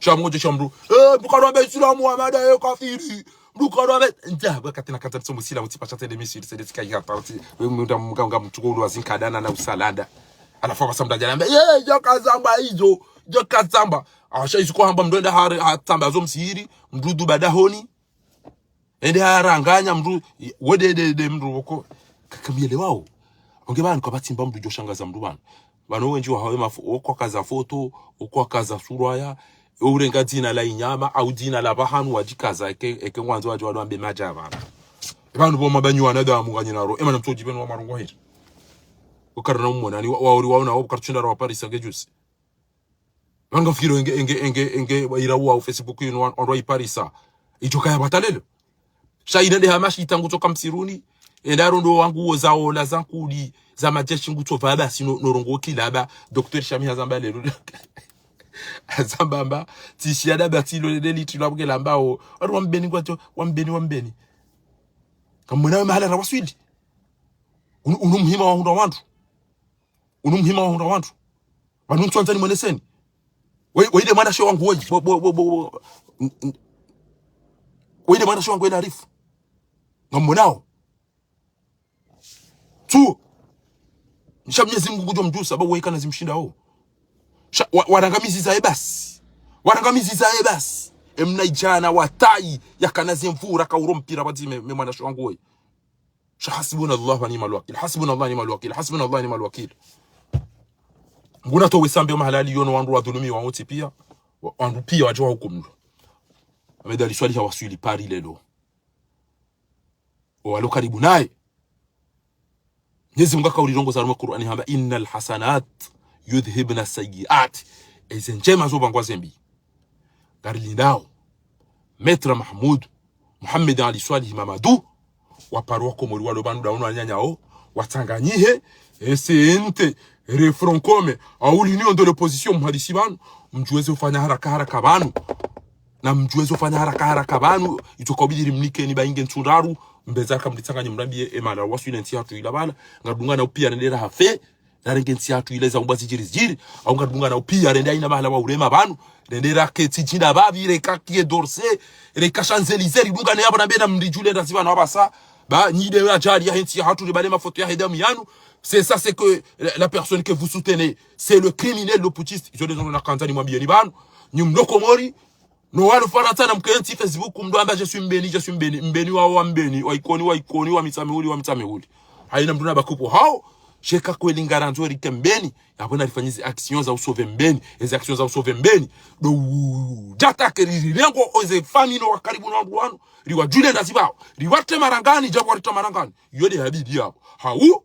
Sha mdru, sha mdru. Eh, mdru kanu wambe Islamu, Muhammad, eh, kafiri. Mdru kanu wambe, nda, wakati na kata tsomo Islamu, tsi pasha tsende misiri, tsende tsika yata, tsi, we mdru nga, nga mtsuko ulu wa zinkadana na usalanda. Halafu hapvasa mdru adja nambe, ye, djo kazamba izo, djo kazamba. Asha izo kwa hamba mdru enda hari, hatsamba zo msihiri, mdru du badahoni. Ende haranganya mdru, we de, de, de mdru woko. Kaka miyelewao. Onge pvanu kapvatsi mba mdru djo shangaza mdru pvanu. Pvanu wendji wahawe mafo-, okwakaza foto, okwakaza surwa ya, urenga dzina la inyama, au dzina la pvahanu wadjikaza, eke, eke ngwandzo wadjo wanu wambe madja pvanu. Pvanu pvo mabanyi wanadamu nganyina ro, emana mtsodji pvenu wa marongo heri. Ukarina umona, ni wa, waori waona, ukaritshinda ra wa Paris, ange juzi. Pvanu ngafikiri enge, enge, enge, enge, ira wa Facebook yinu wan-, wandru wa iparisa. Idjo kaya pvata lelo. Sha ina nde hamashi itangu tsoka msiruni. Enda rondo wangu wo za ola za nkudi, za madjeshi ngutso pva basi no, no rongo kilaba. Docteur Shami hazamba lelo. Hazamba mba, tsi shiya da ba tsi lo lele litilo abuke lamba o. Wandru wa Mbeni ngwatso, wa Mbeni, wa Mbeni. Kamwena we mahala ra waswili. Unu, unu muhima wa hundra wandru. Unu muhima wa hundra wandru. Pvanu ntsu wandzani mweneseni. We, we inde mwana she wangu woyi. Bo, bo, bo, bo, bo. N-, n-, we inde mwana she wangu woyi Arifu. Ngamwonao. Tsu. Sha Mnyezi Mungu ngudjo mdjusa, ba we kana zimshindao. Sha, wa, warangamiziza ye basi. Warangamiziza ye basi. Emna idjana wa tayi, yakana zemvura ka uro mpira pvadzime, me mwana she wangu woyi. Sha hasbunallahu wa ni'mal wakil. Hasbunallahu wa ni'mal wakil. Hasbunallahu wa ni'mal wakil. Nguna towe sambe mahalali yono wandru wadhulumiwa wontsi piya. Wa, wandru piya wadjo wahukumulwa. Ahmed Ali Swalihi hawaswili Paris lelo. O walo karibu naye. Mnyezi Mungu haka ulirongoza harumwa Kur'ani hamba, "Innal hasanat yudhhibna sayyi'at." Eze ndjema zo pvangwa zembi. Ngarilindao. Maître Mahmoud, Mohamed Ali Swalihi Mamadou, waparo wa Komori walo pvanu daono wanyanyao, watsanganyihe, S N T, Refrancom, au l'Union de l'opposition, mhadisi pvanu, mdjuweze ufanya haraka haraka pvanu. Na mdjuweze ufanya haraka haraka pvanu, itsoka ubidi rimnikeni ba inge ntsu ndraru, mbeza kamditsanganyi mrambiye emana waswili entsi hatru ila pvala, ngadunga na upiya nendera hafe, narenge ntsi hatru ile za umbwa zidjiri zidjiri, au ngadunga na upiya rende haina mahala wa urema pvanu, rende rake tsi djinda pvapvi, reka Quai d'Orsay, reka Champs-Élysées, ridunga ne yapvo na mbena mridjule ndazi pvanu hapvasa, ba, nyi de ajali ya hentsi hatru ribale mafoto ya hedamu yanu, c'est ça, c'est que la, la personne que vous soutenez, c'est le criminel, le putschiste. Izo de zono nakandza nimwambiyeni pvanu, nyi mlo Komori, no walo Farantsa na mkentsi Facebook, mdru amba, "Je suis Mbeni, je suis Mbeni." Mbeni wa, wa Mbeni, wa Ikoni, wa Ikoni, wa Mitsamihuli, wa Mitsamihuli. Haina mdru na bakupo hao, sheka kweli ngarandzo rike Mbeni, yapvo na rifanyize actions za usauver Mbeni, eze actions za usauver Mbeni. Do, djata ke ri, ri, rengo, oze famille no wakaribu na wandru wanu, riwadjule ndazi pvao, riwatre marangani, djapvo waritra marangani. Yo de habidi yapvo. Hau,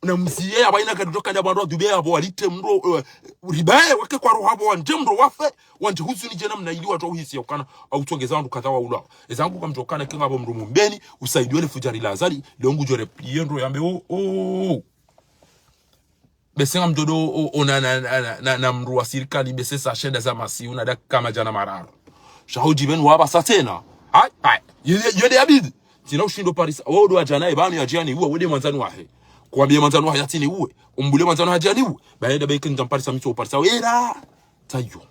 na mziye yapvo ina kadi toka ndapvo wandru wa Dubai yapvo walite mdru, eh, ribaye wake kwa roho yapvo wandje mdru wafe, wandje huzuni djena mna ili wandru wahisi ya ukana, au tsongeza wandru kadha wa ula. Ezangu kamdjo kana kenga pvo mdru Mbeni, usaidiwe le fudjari la Azali, leo ngudjo replier ndro yambe, "Oh, oh, oh." Bese ngamdjo do, o, o, na, na, na, na, na mdru wa sirikali, bese sa shenda za masihu na dakika madjana mararu. Sha hudji pvenu wapvasa tsena. Hai, hai. Yo, yo, yo de habidi. Tsina ushindo parisa. Wo do adjana ye pvanu yadjiani uwe, we de mwandzani wahe. Kwambiye mwandzani wahe yatsini uwe. Umbule mwandzani wahe yadjiani uwe. Baye da baye kenga mparisa mitso uparisa. Wera. Tsayo.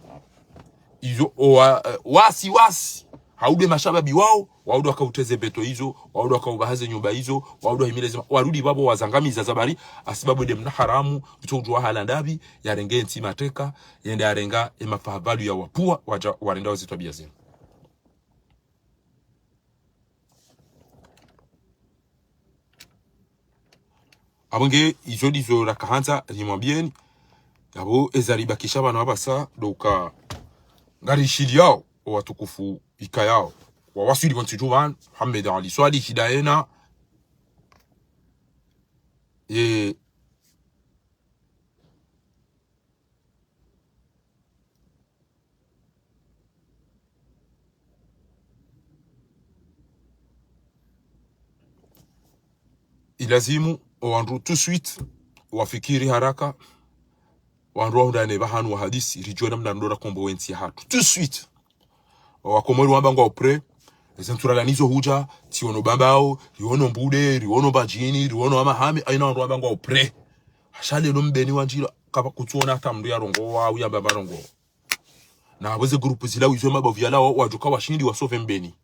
Izo, o wa, eh, wasi, wasi. Haude mashababi wao, waude wakautreze beto izo, waude wakaubahaze nyumba izo, waude wahimile zima, warudi pvapvo wazangamiza zabari, hasibabu de mna haramu, mtso udjuwa hala ndapvi, yarenge entsi mateka, yende yarenga emafahabalu ya wapvua, wadja, warenda wazitwabiya zinu. Apvo nge izo ndizo rakahandza rimwambiyeni. Apvo eza ribakisha pvanu hapvasa, ndo uka ngarishiliyao, o watukufu ikayao. Wawaswili wontsi dju pvanu, Mohamed Ali Swalihi daye na, e, Ilazimu owandru tout de suite wafikiri haraka, wandru wahundrane pvahanu wahadisi, ridjuwe namna ndo rakombowe entsi yahatru. Tout de suite. Owakomori wamba ngwao prêt, eze ntsuralanizo hudja, tsiono Bambao, riono Mbude, riono Mbadjini, riono Hamahame, haina wandru wamba ngwao prêt. Hasha leo Mbeni wandjila, kapvatsi kuona hata mndru yarongowa, au yamba marongowa. Na apvo ze groupe zila wizo mabavu yalawa, wadjuka washindi wasauve Mbeni.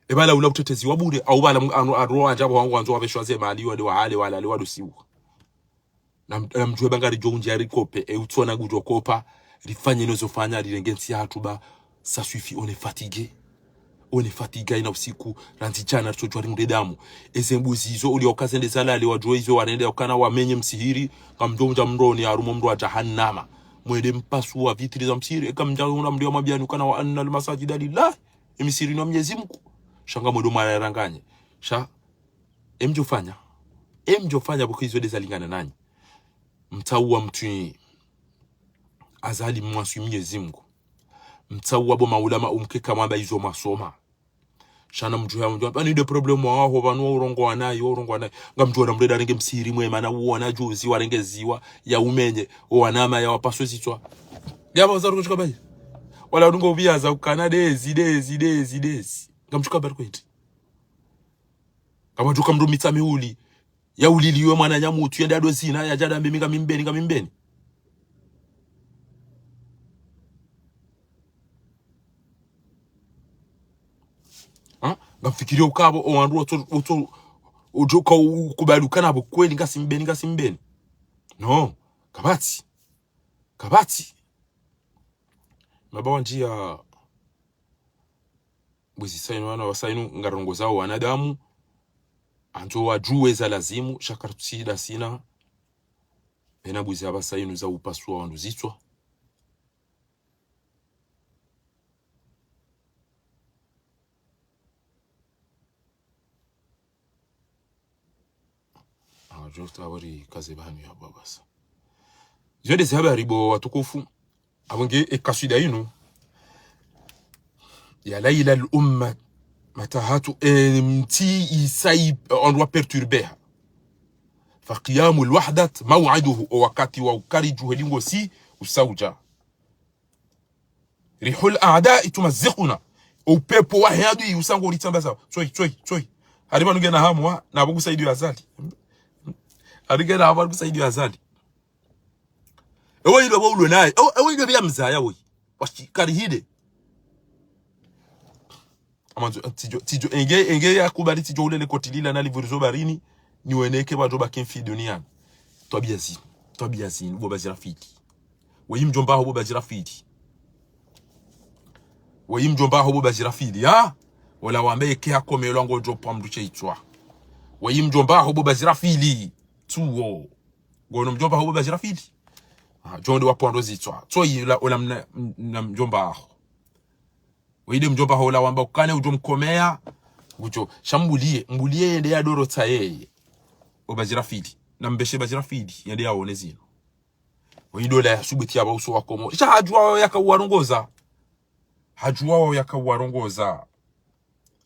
Epvala ula utetezi wa bure, au pvala mu-, anu, anu, wandja pvo wangu wandzo wapveshwa ze mali, wade wahale, walale, wadusiwa. Na m-, na mdjuwe ba ngaridjo undjia rikope, e utsona ngudjo kopa, rifanye nozo fanya, rirenge ntsi yahatru ba, ça suffit, on est fatigué. On est fatigué, haina usiku, randzi djana, ritsodjuwa rimre damu. Eze mbuzi izo, uli okazende zalale, wadjuwe izo warende, okana wamenye msihiri, ngamdjo undja mroni, harumwa mro wa jahannama. Mwende mpasuwa vitri za msihiri, eka mdja undra mri wa mabiyani, ukana wa anna al-masajida lillah, emisihiri ni wa Mnyezi Mungu. Sha ngamwendo mwararanganye. Sha, emdjo fanya. Emdjo fanya pvoko izo ndeza lingana nanyi. Mtsauwa mtwi Azali mwaswi Mnyezi Mungu. Mtsauwa bo maulama umkeka mwamba izo mwasoma. Sha na mdjuha mdjuha. Pvanu nde problème waho, pvanu wa urongowa nayi, wa urongowa nayi. Ngamdjuwa na mreda renge msihiri mwema na uona juzi warengeziwa, ya umenye, owanama ya wapaswe zitswa. Ngiyapvo za ruko shuka bayi. Wala udungo ubiyaza ukana dezi, dezi, dezi, dezi. Ngamshuka bari kweti. Kapvadjuka mndru mitsa miuli. Ya uliliwe mwananya mutru, yende yado zina, yadja dambe mi ngami Mbeni, ngami Mbeni. Ha? Ngamfikiri ukapvo, owandru wotso, wotso, udjoka ukubali ukana pvo kweli ngasi Mbeni, ngasi Mbeni. Non, kapvatsi. Kapvatsi. Maba wandjia Bwizi sainu wana wa sainu ngarongozao wanadamu, andzo wadjuwe za lazimu, sha kartsi dasina, ena bwizi aba sainu za upasua wandru zitswa. Ah, just habari kaze pvanu ya baba sa. Zo nde ze habari bo watukufu. Apvo nge e kaswida inu. Ya laila al-umma matahatu, e, mtsi isayi, e, on doit perturber. Fa qiyamu al-wahdat maw'iduhu, o wakati wa ukari djuhe lingo si usaudja. Rihul a'da'i tumazziquna. Upepo wahe adui usango ritsambaza. Tsoi, tsoi, tsoi. Hari pvanu ngena hamu wa, na pvo kusaidiwa Azali. Hari ngena hamu wa kusaidiwa Azali. Ewe ilo pvo ulo naye. Ewe, ewe ilo pvo ya mzaya woyi. Washi karihide. Amandzo, tsidjo, tsidjo, enge, enge ya kubali tsidjo ulele koti lila na livurizo barini, ni weneke pvadjo baki mfi duniani. Twabiya zinu, twabiya zinu, bo Bazirafili. Weyi mdjomba ho bo Bazirafili. Weyi mdjomba ho bo Bazirafili, ha? Ola wambe eke hakomelwa ngodjo pvwa mndru she itswa. Weyi mdjomba ho bo Bazirafili. Tsuwo. Ngono mdjomba ho bo Bazirafili. Ah, djonde wa pvwa ndo zitswa. Tsoyi ola, ola mna, mna mdjomba ho. Weyi nde mdjomba ho ola wamba ukane udjo mkomeya. Ngudjo, sha mbuliye, mbuliye yende ya doro tsa yeye. O Bazirafili. Na mbeshe Bazirafili, yende ya one zinu. Weyi nde ola ya subuti ya pva uso wa Komori. Sha hadjuwa wawo yaka uwarongoza. Hadjuwa wawo yaka uwarongoza.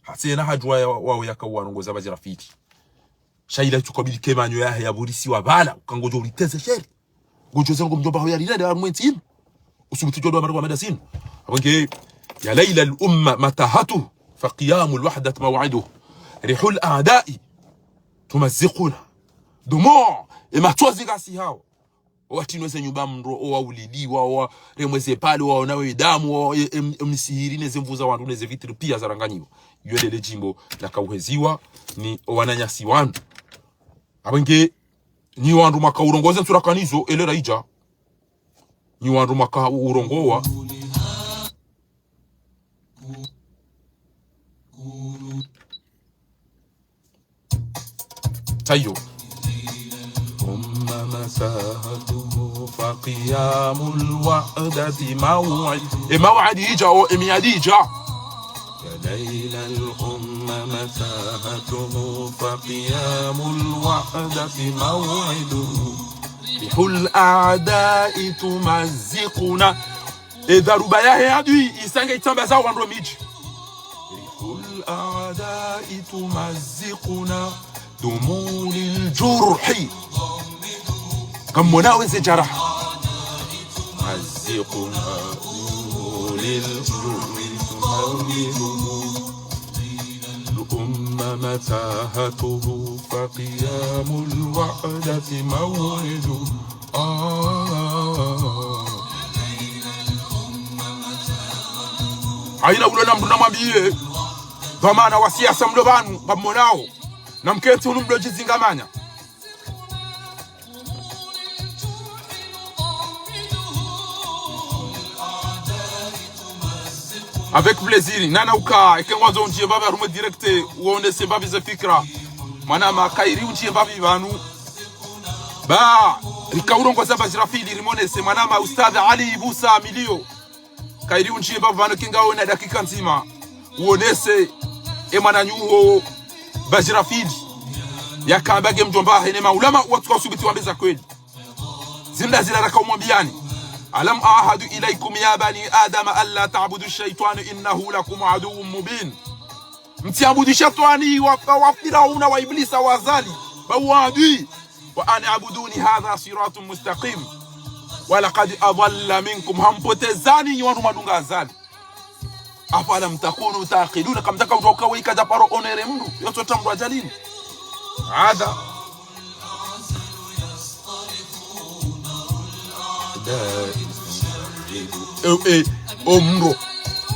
Hatsena hadjuwa ya, wawo yaka uwarongoza Bazirafili. Sha ila tsu kabili kemanyo yahe ya pvurisiwa pvala, uka ngodjo uliteze shere. Ngodjo zengo mdjomba ho ya lila nda harumwa entsi inu. Usubuti djo ndo wa mara wa mada sinu. Apvo nge, ya laila al-umma matahatu, fa qiyamu al-wahdat maw'iduhu. Rihul a'da'i tumazziquna. Dumu, e matsozi ngasi hawo. Owatinwe ze nyumba mndro, owauliliwa, owaremwe ze pale, owaona we damu, owa, e, e, e misihiri, ne ze mvu za wandru, ne ze vitri piya zaranganyiwa. Iyo ndele djimbo laka uheziwa, ni owananyasi wandru. Apvo nge, nyi wandru mwaka urongoze ntsura kanizo, ele raidja. Nyi wandru mwaka urongowa. Tayo. الأمة متاهته فقيام الوحدة موعد. E maw'adi idja, o, e miadi idja. يا ليل الأمة متاهته فقيام الوحدة موعده. ريح الأعداء تمزقنا. E dharuba yahe adui, isa nge itsambaza wandru midji. ريح الأعداء تمزقنا. دموع الجرح. Kamwona weze jaraha. مزقها دموع الجرح تموله. الأمة متاهته فقيام الوحدة موعده. آه. Haina ulo na mndru namwambiye. Pvamana wa siasa mlo pvanu, kamwonao. Namketsi hunu mlo djizingamanya. Avec plaisir. Nana uka, eke ngwandzo undjiye mbapvi harumwa direct, uonese mbapvi ze fikra. Mwanama, kayiri undjiye mbapvi pvanu. Ba, rika urongoza Bajrafil, rimonese, mwanama, Ustadh Ali Musa Milio. Kayiri undjiye mbapvi pvanu, eka ngawona dakika ndzima. Uonese, e mwananyaho, Bajrafil. Yakamba nge mdjomba, hene maulama, watsuka usubiti wambe za kweli. Zindru zila raka umwambiyani. ألم أعهد إليكم يا بني آدم ألا تعبدوا الشيطان إنه لكم عدو مبين. Mtsiabudu shetwani wa, wa Firauna wa Iblisa wa Azali. Ba uadui. وأن اعبدوني هذا صراط مستقيم. ولقد أضل منكم. Hampotezani nyi wandru mwadunga Azali. أفلم تكونوا تعقلون. Kamtsaka udjuwa uka weka dja paro onere mndru. Yotso ta mndru ajalini. Ada. E, e, o mro.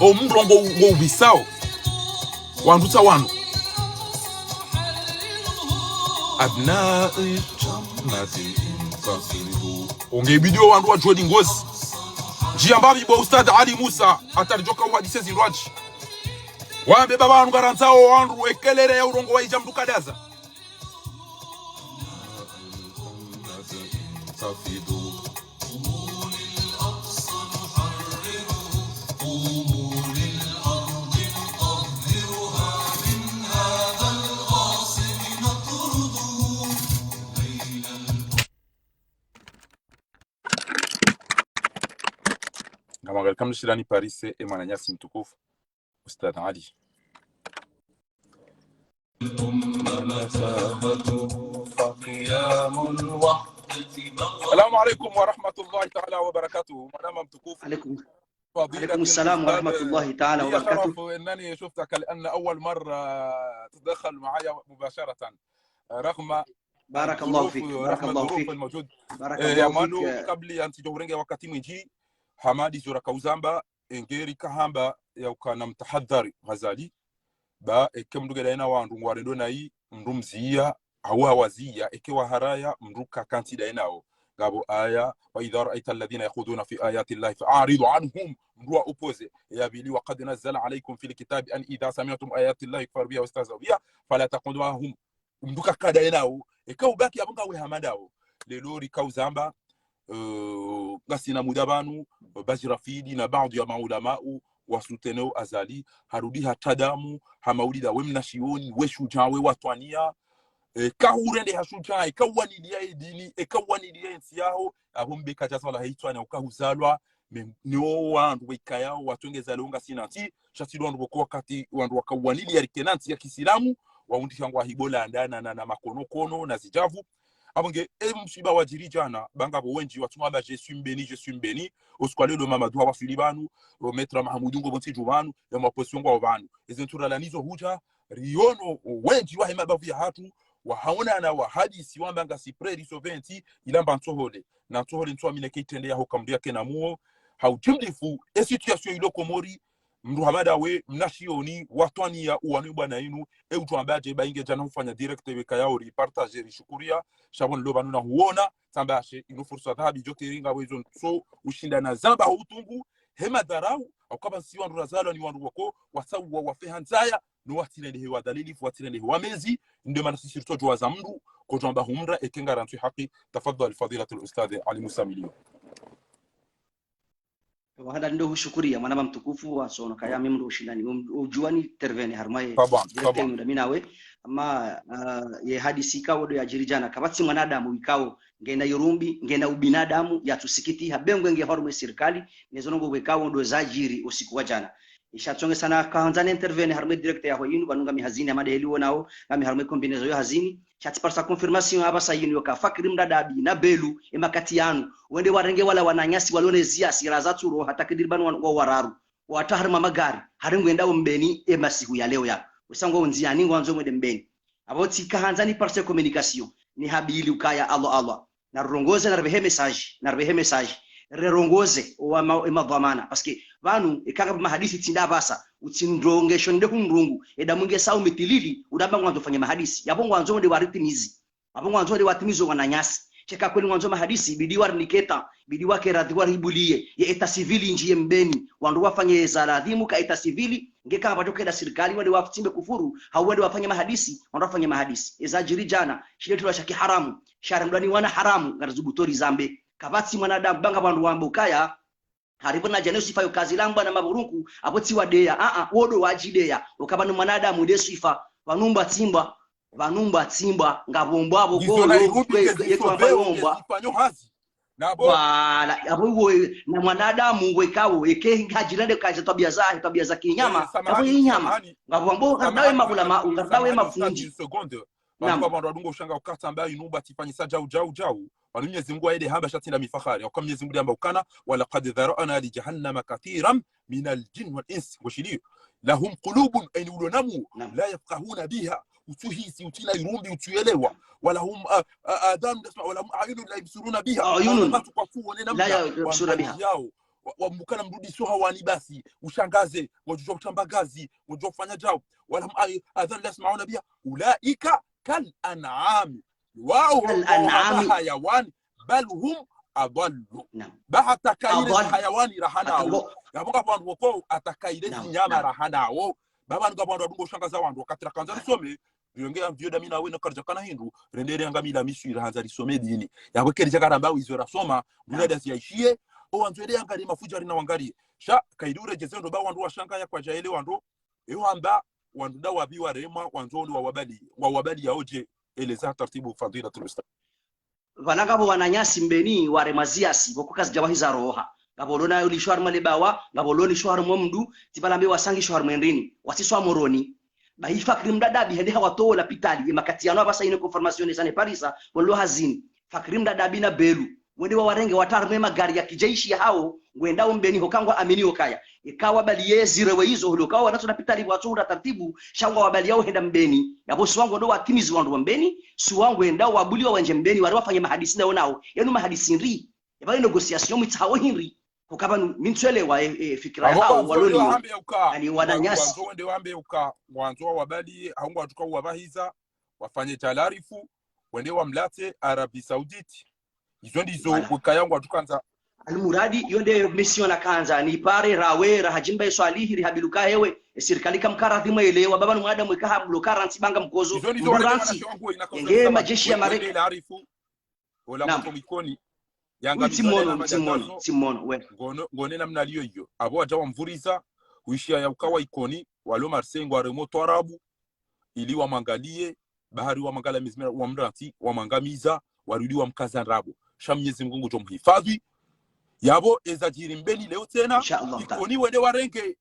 O mro ngo, ngo ubisao. Wandru tsa wanu. أبناء الجنة انتصروا. Onge bidio wandru wadjuwe lingozi. Ndjiya mbapvi bo Ustadh Ali Musa, hata ridjoka uhadise zindru ndji. Wambe baba wanu ngarandzao wandru ekelele ya urongowa idja mndru kadaza. Ngam angali kamshilani Paris, e mwananyasi mtukufu. Ustadh Ali. السلام عليكم ورحمة الله تعالى وبركاته. Mwanama mtukufu. Alaikum. فضيلة الأستاذ. Alaikum salam wa rahmatullahi ta'ala wa barakatuh. لي شرف أنني شفتك لأن أول مرة تتدخل معي مباشرة. رغم بارك الله فيك. الظروف، رغم الظروف الموجود. بارك الله فيك. Eh, ya mwando, kabla ya ntsidjo hurenge wakati mwindji, Hamadi zora kauzamba, engeri kahamba ya ukana mtahadhari Ghazali, ba eke mndru ngena wandru ngwarendo nayi, mndru mziya, hawa waziya, eke waharaya, mndru kakantsi daye nawo. Ngapvo aya, وإذا رأيت الذين يخوضون في آيات الله فأعرض عنهم, mndru wa opposé. Ya pvili, وقد نزل عليكم في الكتاب أن إذا سمعتم آيات الله يكفر بها ويستهزأ بها فلا تقعدوا معهم. Mndru kakadaye nawo, eka ubaki apvo ngawe hama ndawo. Lelo rika uzamba, eh, ngasina muda pvanu, Bajrafil na baadhwi ya maulamau, wa soutenir Azali, harudi hata damu, ha maulida we mnashioni, we shujaa, we watwaniya, eh, kahurende ha shujaa, eka uwaniliya ye dini, eka uwaniliya ye ntsi yaho, apvo mbe kadjaza wala haitswanya uka huzalwa, me, ne wo wandru wekayao, watwengeza leo ngasina ntsi, sha tsi ndo wandru pvoko wakati wandru wakauwaniliya rike na ntsi ya kisilamu, waundisha ngwa hibola ndana na, na makonokono, na zidjavu. Apvo nge, e mswiba wadjiri djana, ba ngapvo wendji watsungamba je suis mbeni, je suis mbeni, o siku wa lelo Mamadou hawaswili pvanu, o Maître Mahamoudou ngo pvontsi dju pvanu, ya maposition ngwao pvanu. Eze ntsura lanizo hudja, riono wendji wahe mabavu yahatru, wahaonana wahadisi wamba ngasi prêt riso pventsi, ila mba ntsohole. Na ntsohole ntsuamini ke itrende yaho ka mndru yake na muo. Ha ujimlifu, e situation ilo Komori, mndru hama ndawe, mnashioni, watwaniya, uwanu bwana inu, e utwamba je, ba inge djana hufanya direct wekayao ri partager, ri shukuriya, sha pvo nilo pvanu na huona, tsamba ashe, inu fursa dhahabu, djo keringa wezo ntso, ushindana zamba ho utungu, he madharau, au kaba nsi wandru razalwa ni wandru wako, wasauwa wafe ha ndzaya, no watsirendehe wadhalilifu, watsirendehe wamezi, ndo mana sisi ritsodjuwa za mndru, kodjwamba humra, eke ngarantswi haki, tafadhali fadhilatul ustadh Ali Musa Milio. Wahanda ndo hushukuriya, mwanama mtukufu, wasono kaya mi mndru ushindani, um, udjuwa ni intervenir harumwa ye, taban, direct taban. Inu nda mi nawe, ama, ah, ye hadisi ikao ndo yadjiri djana, kapvatsi mwanadamu ikao, ngena yurumbi, ngena ubinadamu, yatsusikitiha, be ngwe nge harumwa ye sirikali, ne zo ndrongoo ikao ndo zadjiri usiku wa djana. Isha tsonge sana kahandza ni intervenir harumwa e direct yaho yinu, pvanu ngami hazini, hama ndeheli wonao, ngami harumwa e combinaison yo hazini. Sha tsiparisa confirmation apvasa yinu yoka Fakri Mdadabi na Belu, e makati yanu, wende warenge wala wananyasi walo ne ziasi, raza tsuro, hata kidiri pvanu wa, wa wararu. Watra harumwa magari, hari ngwendao Mbeni, e masihu ya leo ya. Wesa ngwao ndziani ngwandzo mwende Mbeni. Apvo tsikahandza niparise communication, nihabili ukaya Allah, Allah. Narirongoze, naripvehe message, naripvehe message. Rirongoze, owa ma, e madhwamana. Parce que, pvanu, eka ngapvo mahadisi tsi nda apvasa, utsindrongesho nde hundrungu, eda mwinge sa umitilili, udamba ngwandzo fanye mahadisi. Yapvo ngwandzo nde waritimizi. Apvo ngwandzo nde watimizi wananyasi. Sheka kweli ngwandzo mahadisi, bidi wariniketa, bidi wake radhi waribuliye, ye état civil injiye Mbeni, wandru wafanye za ladhimu ka état civil, ngeka ngapvadjo kenda sirikali, wende watsimbe kufuru, hau wende wafanye mahadisi, wandru wafanye mahadisi. Eza djiri djana, shile tulwa sha kiharamu, shari mdwani wana haramu, ngarizubuto rizambe. Kapvatsi mwanadamu, pvanga pvandru wambe ukaya, haripvo na djana yo swifa yo kazi lambwa na mapvurunku, apvo tsi wadeya, a, a, wodo wadjideya, uka pvanu mwanadamu nde swifa, pvanu mbwa tsimbwa, pvanu mbwa tsimbwa, ngapvo mbwa apvo, ngizo na kolo, irudi kwe, kwe, yetu amba yombwa. Ngizifanyo hazi. Nabo. Wala, apvo iwo, na mwanadamu wekawo, eke ngajirende kaja twabia za, twabia za kinyama, eh, samahani, apvo inyama. Samahani. Ngapvo ambo, samahani, ngapvo samahani, maulama, ngapvo samahani, mafundi. Ustadh, une seconde. Naam. Pvanu ngapvo wandru wadungo ushanga ukatsa amba inu mbwa tsifanyisa djau, djau, djau. Pvanu Mwenyezi Mungu ayede hamba sha tsi nda mifahari. Uka Mwenyezi Mungu yamba ukana, ولقد ذرأنا لجهنم كثيرا من الجن والإنس. Ngoshiliyo. لهم قلوب, eni ulo namu, naam, لا يفقهون بها. Utsuhisi, utsina irumbi, utsuyelewa. ولهم, a, a, آذان يسمع, ولهم أعين لا يبصرون بها. أعين. Wana matso kwatsu wone namna, لا يبصرون بها. Wambangi yao. Wa, wa mukana mrudi soha wani basi, ushangaze, wajua utamba gazi, wajua ufanya djau. ولهم أي-, آذان لا يسمعون بها. أولئك كالأنعام. Wao, كالأنعام. Wao mahayawani, بل هم أضل. Naam. Ba hata kaire أضل. Hayawani raha nao. Hata ngo- Yapvo ngapvo wandru woko hata kaire, naam, zinyama, naam, raha nao. Ba pvanu ngapvo wandru wadungo ushangaza wandru, wakati rakandza, naam, risome, riyonge ya mvio dami nawe no karidja kana hindru, rende riangamila miswi rahandza risome dini. Yapvo keri djaka ramba wizo rasoma, muna, naam, dazi yaishiye, o wandzo ede yangari mafujari na wangari. Sha, kairi uredjeze ndo ba wandru washanga ya kwadja ele wandru, e wamba, wandru nda wabi waremwa, wandzo ndo wawabali, wawabali yaodje, eleza tartibu fadhilatul ustadh. Pvanu ngapvo wananyasi Mbeni waremwa ziasi, pvoko kazidja wahiza roha. Ngapvo lona lisho harumwa lebawa, ngapvo lona lisho harumwa mdru, tsi pvala mbe wasangisho harumwa ndrini, wasiswa Moroni. Bahi Fakri Mdadabi hende hawatowa lapitali, ye makati yanu apvasa ine confirmation esa niparisa, pvo nilo hazini. Fakri Mdadabi na Belu, wende wawarenge watra harumwa magari ya kijeshi ya hao, ngwendao Mbeni hoka ngwa amini okaya. Eka wabaliye zirewe izo, hule uka wanatso lapitali pvwatso hura tartibu, sha ngwawabaliya ohenda Mbeni. Yapvo si wao ndo watimizi wandru wa Mbeni, si wao ngwendao wabuliwa wendje Mbeni, wari wafanye mahadisi nao nao. Yanu mahadisi ndri? Yapvo ye négociation mwitsaho hindri? Huka pvanu mi ntsuelewa, e, e, fikira yahao, waloniyo. Yaani wananyasi. Wandzo wende wambe uka, wandzo wawabaliye, hau ngwatsuka uwabahiza, wafanye talarifu, wende wamlatse Arabie Saoudite. Izo ndizo, voilà, ukaya ngwatsuka handza. Almuradi, iyo nde mission nakandza nipare, rawe, rahadjimba ye swalihi, rihabiluka hewe, e sirikali kamkara dhimwe elewa, ba pvanu mwanadamu eka hamlo karantsi banga mkozo, izo ndizo wale mrantsi. Wanashe wangu ina, yenge majeshi ya Mareka. Wende la arifu. Ola, naam, mtu mikoni. Yanga, oui, mizone timono, na timono, madjakazo. Timono, we. Ngono, ngone namna liyo iyo. Apvo wadja wamvuriza, wishiya ya ukawa Ikoni, walo Marseille ngwaremo twarabu, ili wamwangaliye, bahari wamwangala mizimira, wamrantsi, wamwangamiza, warudi wamkaza ndrabo. Sha Mwenyezi Mungu ngudjo mhifadhwi. Yapvo eza djiri Mbeni leo tsena, insha Allah taala, Ikoni wende warenge,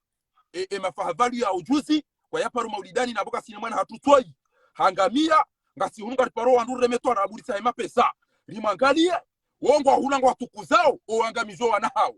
e, e mafahavalu ya ujuzi, kwa yaparo maulidani na boka sine mwana hatru toi. Hangamia, ngasi hunu ngariparo wandru reme twarabu ritsahe mapesa. Rimwangaliye, wo ngwahula ngwatukuzao, o wangamizo wana hao.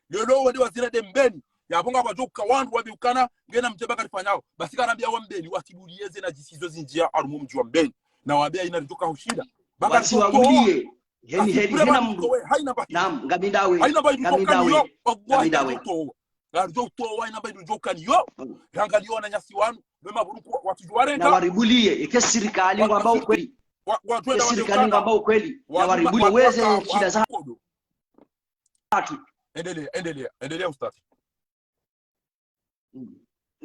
Lelo wende wazira de Mbeni, yapvo ngapvadjo uka wandru wambe ukana, ngena mdjeba ngarifanyao. Basi karambiya wa Mbeni, watibuliye ze nadjisi zo zindjiya harumwa mdji wa Mbeni. Na wambe haina ridjoka hushinda. Baka wasi ridjotowa. Wauliye. Heni, heni, hena mndru. Haina mba hindru. Naam, ngami ndawe. Haina mba hindru. Ngami ndawe. Wallahi, ngami ndawe. Ridjotowa. Ngaridjo utowa haina mba hindru djokaniyo. Mm. Rangaliyo wananyasi wanu. Mema buruku wa, watudjuwa renga. Na waribuliye, eke sirikali ngwamba ukweli. Wa, wa, eke sirikali ngwamba ukweli. Na waribuliye weze shida zahatru. Endelea, endelea, endelea, ustadh. Mm.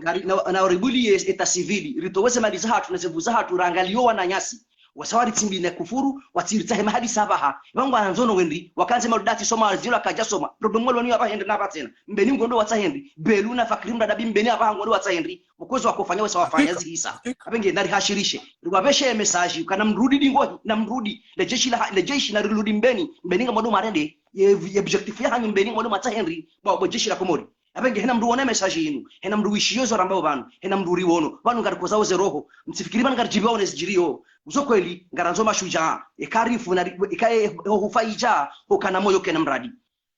Ngari, na, na waribuliye état civil, ritowe ze mali zahatru, na ze nvu zahatru, rangaliyo wananyasi. Wasa waritsimbi ne kufuru, watsiritsahe mahadisi apvaha. Pvangu wanandzo no wendri, wakandze maludati soma, zilo akadja soma. Problème walo niyo apvaha hende na apvaha tsena. Mbeni ngondo watsaha hindri. Belu na Fakri Mdadabi Mbeni apvaha ngondo watsaha hindri. Mkozo wakofanya wesa wafanya zihisa. Hakika. Apvenge nari hashirishe. Riwapveshe message, kana mrudi dingohi, na mrudi. Le jeshi la, le jeshi na rirudi Mbeni. Mbeni ngamwando marende. Ye, ye objectif yahanyu Mbeni ngamwando mwatsaha hindri. Bo, bo jeshi la Komori. Apvenge hena mndru wone message yinu, hena mndru wishiyo zo rambao pvanu, hena mndru riwono, pvanu ngarikozao ze roho, mtsifikiri pvanu ngaridjibiwao ne zidjiriyo. Uzo kweli, ngarandzo mashudjaa, eka rifu na ri-, eka e, ho hufa idja, hukana moyo kena mradi.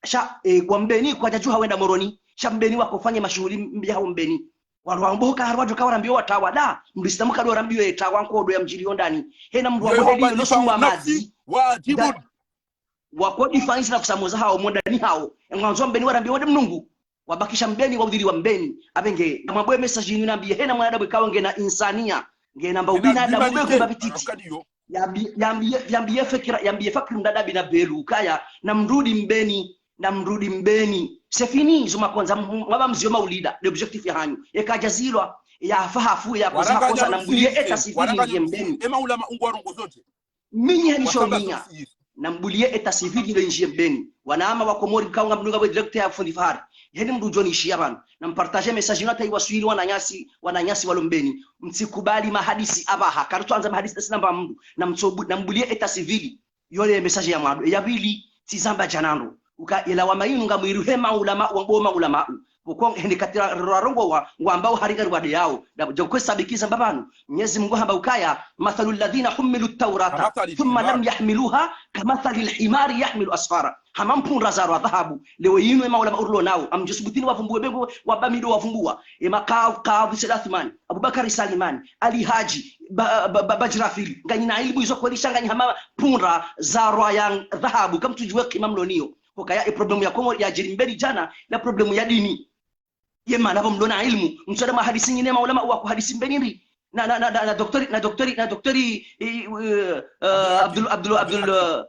Sha, e, wa Mbeni kwadjadjuha wenda Moroni, sha Mbeni wakofanya mashuhuli mbi hao Mbeni. Walo wambo huka harwadjo kawarambiyo watawa, da, mrislamu kado rambiyo etawa nkodo ya mdjiriyo ndani. Hena mndru wambo heli yo no sumu wa madzi. Wajibu. Da, wako défense na kusamuza hao, mondani hao. Engwandzo Mbeni warambiyo wade mnungu. Wabakisha Mbeni, waudhiri wa Mbeni. Apvenge, namwambo e message yinu nambiye, hena mwanadamu ikao ngena insania. Ngena mba ubinadamu, be kumba bititi. Yambi-, yambiye, yambiye fikira, yambiye fakiri mdadabi na belu, kaya, na mrudi Mbeni, na mrudi Mbeni. C'est fini, zo makondza, m-, mwaba mzio maulida, de objectif ya hanyu. Eka djazilwa, ya fahafu, ya kozi hakosa, na mbuliye état civil ye Mbeni. Ema ulama ungwa rongo zote. Minyi heni sho minya. Na mbuliye état civil ndo ndjiye Mbeni. Wanama wa Komori mkao ngamdunga we directeur ya fundi Fahari. Heni mndru djoni ishiya pvanu. Na mpartage message yinu hata iwaswili wananyasi, wananyasi walo Mbeni. Mtsikubali mahadisi apvaha. Karitso andza mahadisi dasi namba mndru. Na mtsobu-, na mbuliye état civil. Yole message ya mwando. Ya pvili, tsizamba djanando. Uka ela wa mayinu ngamwiru hema ulama, wambo ma ulama. Pvoko hende katira rarongowa, ngwambao harika rwade yao. Da, djokwe sabikiza mbapvanu. Mnyezi Mungu hamba ukaya, "Mathalu alladhina hummilu taurata, thumma lam yahmiluha, kamathali lhimari yahmilu asfara." Hama mpundra zarwa dhahabu. Leo yinu ema ulama urlo nao. Amdjo subutini wavumbuwe bengo, wabamido wavumbuwa. Ema ka-, Kadhi Said Athumani, Abubakari Salimani, Ali Haji, ba-, ba-, ba-, Bajrafili. Nganyi na ilmu izo kweli sha nganyi hama mpundra zarwa ya dhahabu. Kamtsudjuwe kima mloniyo. Hukaya e problème ya Komori yadjiri Mbeni djana, na problème ya dini. Ye mana pvo mlona ilmu, mtswada mahadisi nyine maulama wa kuhadisi Mbeni ri. Na, na, na, na, na doktori, na doktori, na doktori, eh, eh, Abdul, Abdul, Abdul, eh,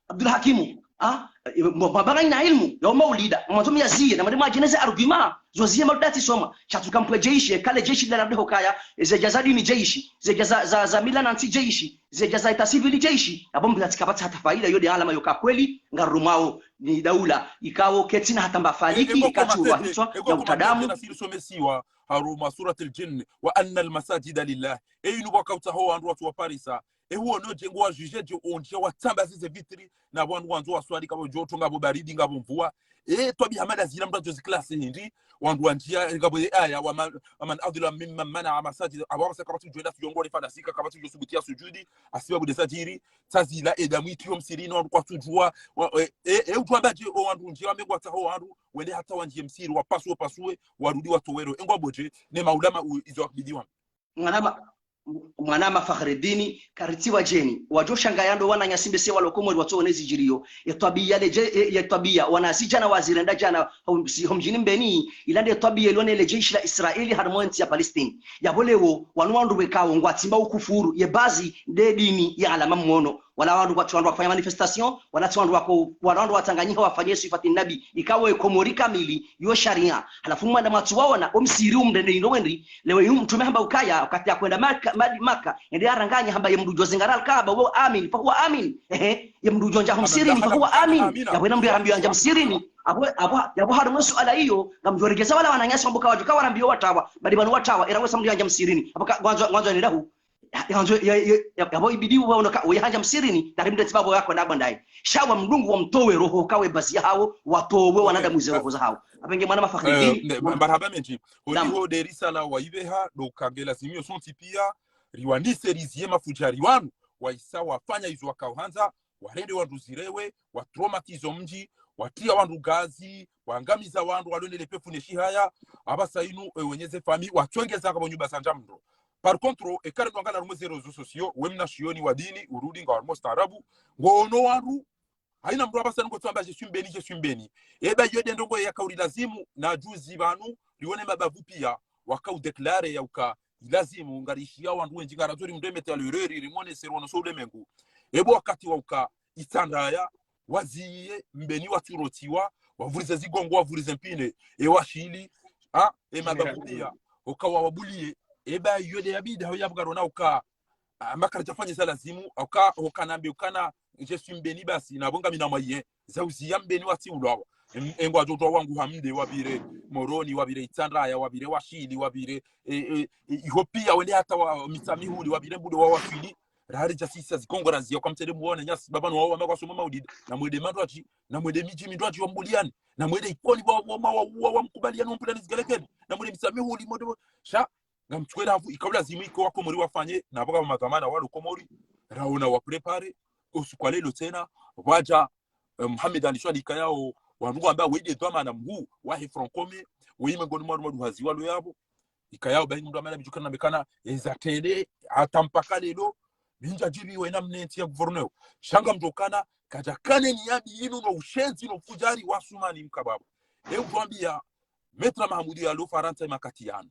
Abdul Hakimu. Ah, eh, mwa-, mwabanga ina ilmu, ya maulida, mwandzo myaziye, na mwade mwadjeneze argument, zo ziye maulida tsi soma, sha tsuka mpwe jeshi, kale jeshi la labda hukaya, ze dja za dini jeshi, ze dja za, za, za mila na ntsi jeshi, ze dja za état civil jeshi, abo mbila tsikapvatsi hata faida, yo de alama yoka kweli, ngarumwao, ni daula, ikao ketsina hata mba faliki, ikatsu wa hitswa, ya utadamu. Ego koma tete, ego koma tete na siri somesiwa, haruma suratul Jinn, "Wa anna al-masajida lillah." E inu wakautsaho wandru watsu wa Parisa. E huo no djengo wa juge dje ondje watsamba zize vitri na wandru wandzo waswali kabo joto ngabo baridi ngabo mvua. E twabiya hama nda zila mndru adjo ziklasi hindri. Wandru wandjia ngabo ye aya wa ma-, wa man adhlam mimman mana'a masajid. Abo wasa kapvatsi djwenda sujongole fana sika kapvatsi djo subuti ya sujudi. Asiba bude sajiri. Tsazila e damu itiyo msirini wandru kwatsudjua. Wa, e, e, e utwamba dje o wandru ndjia wamengo watsaho wandru. Wende hata wandjie msiri, wapasuwe, pasuwe, warudi watowero. Engwa bodje, ne maulama u-, izo wakibidiwa. Mwanama, mwanama Fakhreddini, karitsiwa djeni. Wadjo shangaya ndo wananyasi mbese walo Komori watso wone zidjiriyo. Ye twabiya le dje-, ye, ye twabiya, wanazidjana wazirenda djana, hom-, si-, homdjini Mbeni, ila nde twabiya ilo ne le jeshi la Israeli harumwa entsi ya Palestine. Yapvo leo, wanu wandru wekao, ngwatsimba ukufuru, ye bazi, nde dini, ya alama mwono. Wala wandru kwatsi wandru wakufanya manifestation, wala tsi wandru wako, wala wandru watsanganyiha wafanye swifati nabi. Ikao e Komori kamili, yo sharia. Halafu mwanda mwatsu waona, o msiri umrende ino wendri, leo yu mtrume hamba ukaya, wakati ya kwenda Maka, Madi-, Maka, ende aranganya hamba ye mndru djo zingara Alkaaba, wo amin, fahuwa amin. Ehe, ye mndru djo ndja ho msirini, fahuwa amin. Yapvo ena mndru yarambiwa yandja msirini. Apvo, apvo, yapvo harumwa suala iyo, ngamdjo regeza wala wananyasi wambuka wadjuka warambiwa watawa, badi pvanu watawa, era wesa mndru yandja msirini. Apvo ka, ngwandzo, ngwandzo nenda hu. Ya, ya, ya, ya, ya, yapvo ibidi uwa unoka, uya handja msirini, tari mdetsi babo yako na bandaye. Sha wa mdungu wa mtowe roho kawe bazi ya hawo, watowe wanadamu ze roho za hawo. Apvenge mwanama Fakhreddini. Eh, ne, ma-, marahaba mendji. Holiho de risala wa ibeha, do kangela zimio sontsi pia, riwanise riziye mafudjari wanu, waisa wafanya izo wakao handza, warende wandru zirewe, watraumatize mdji, watria wandru gazi, wangamiza wandru, walonele pefu ne shihaya, apvasa inu, e, wenye ze fami, watswengeza ngapvo nyumba za ndjamndro. Par contre, e kare ndo angala harumwa ze réseaux sociaux, we mna shioni wa dini, urudi nga harumwa ustaarabu, ngoono wandru, haina mndru apvasa ngo tsamba, "Je suis Mbeni, je suis Mbeni." Eba iyo de ndrongo yaka uri lazimu, na juzi pvanu, rione mabavu pia, waka u déclarer ya uka, ilazimu, ngarishiya wandru wendji, ngarandzo rimremete ya l'erreur, rimwonese rono so ulemengu. Ebo wakati wa uka, Itsandraya, waziye, Mbeni watsurotsiwa, wavurize zigongo, wavurize mpine, e washili, ha, e mabavu pia, uka wawabuliye, eba iyo de yabidi, hau yabugaro na uka, ah, makara jafanye za lazimu, uka, uka nambe ukana, "Je suis Mbeni" basi, na bonga mina mwaye, za uziya Mbeni watsi ulwawa. Em-, engwa joto wangu hamde, wapvire Moroni, wapvire Itsandraya, wapvire washili, wapvire, e, e, e, iho pia wende hata wa Mitsamihuli, wapvire mbude wa washili, Rari dja sisi zikongo raziya kwa mtsende muone nyasi, baba no wao wamba kwasoma maulidi, na mwende mandrwadji, na mwende midji mindrwadji wambuliani, na mwende Ikoni wa, wa, wa, wa, wa, wamkubaliani, wampulani zigelekeni, na mwende Msamihuli, mwende, sha, ngamtsukwenda hafu, ikao lazimu iko wa Komori wafanye, na pvaka madhwamana walo Komori, raona wa préparer, usiku wa lelo tsena, wadja, eh, Mohamed Ali Swali ikayao, wandru wamba wende dhwamana mhuu, wahe Front Commun, weye mengoni mwa wandru hazi walo yapvo, ikayao bahi mndru amana bidjukana mekana, eza tende, hata mpaka lelo, mindja djibiwe na mnentsi ya gouverneur. Sha ngamdjokana, kadjakane ni yabi inu no ushenzi no fujari wa Sumani mkababo. E utwambia, Maître Mahamudu yalo Farantsa makati yanu.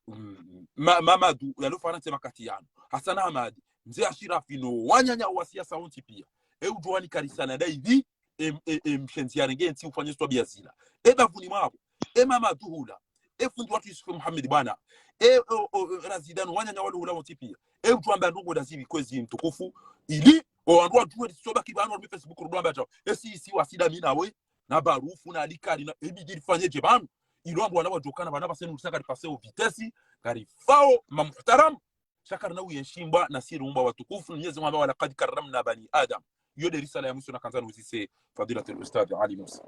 Mm, Ma-, Mamadu yalo Farantsa makati yanu. Hassan Hamadi, Mze Ashirafi no wananya wa siasa wontsi pia. E udjwani karisana daivi, e, e, e mshenzi yarenge ntsi ufanye swabia zila. E bavuni mwapvo, e Mamadu hula, e fundi watru Yusuf Mohamed bwana, e, o, o, e, Razida no wananya walo hula wontsi pia. E udjwamba ndrongo dazivi kwezi mtukufu, ili, o wandru wadjuwe risobaki pvanu harumwa Facebook rudwamba djao. E si, si wasida mi nawe, na Barufu, na Alikari, na ebidi rifanye dje pvanu. Ilo wandru wala wadjokana pvanu pvasenu risaka ripase o vitesse, karifao mamuhtaramu. Sha karina uye nshimbwa na siri umbwa watukufu, Mnyezi Mungu hamba, "ولقد كرمنا بني آدم." Iyo nde risala ya mwiso nakandza nihuzise Fadhilatul Ustadh Ali Musa.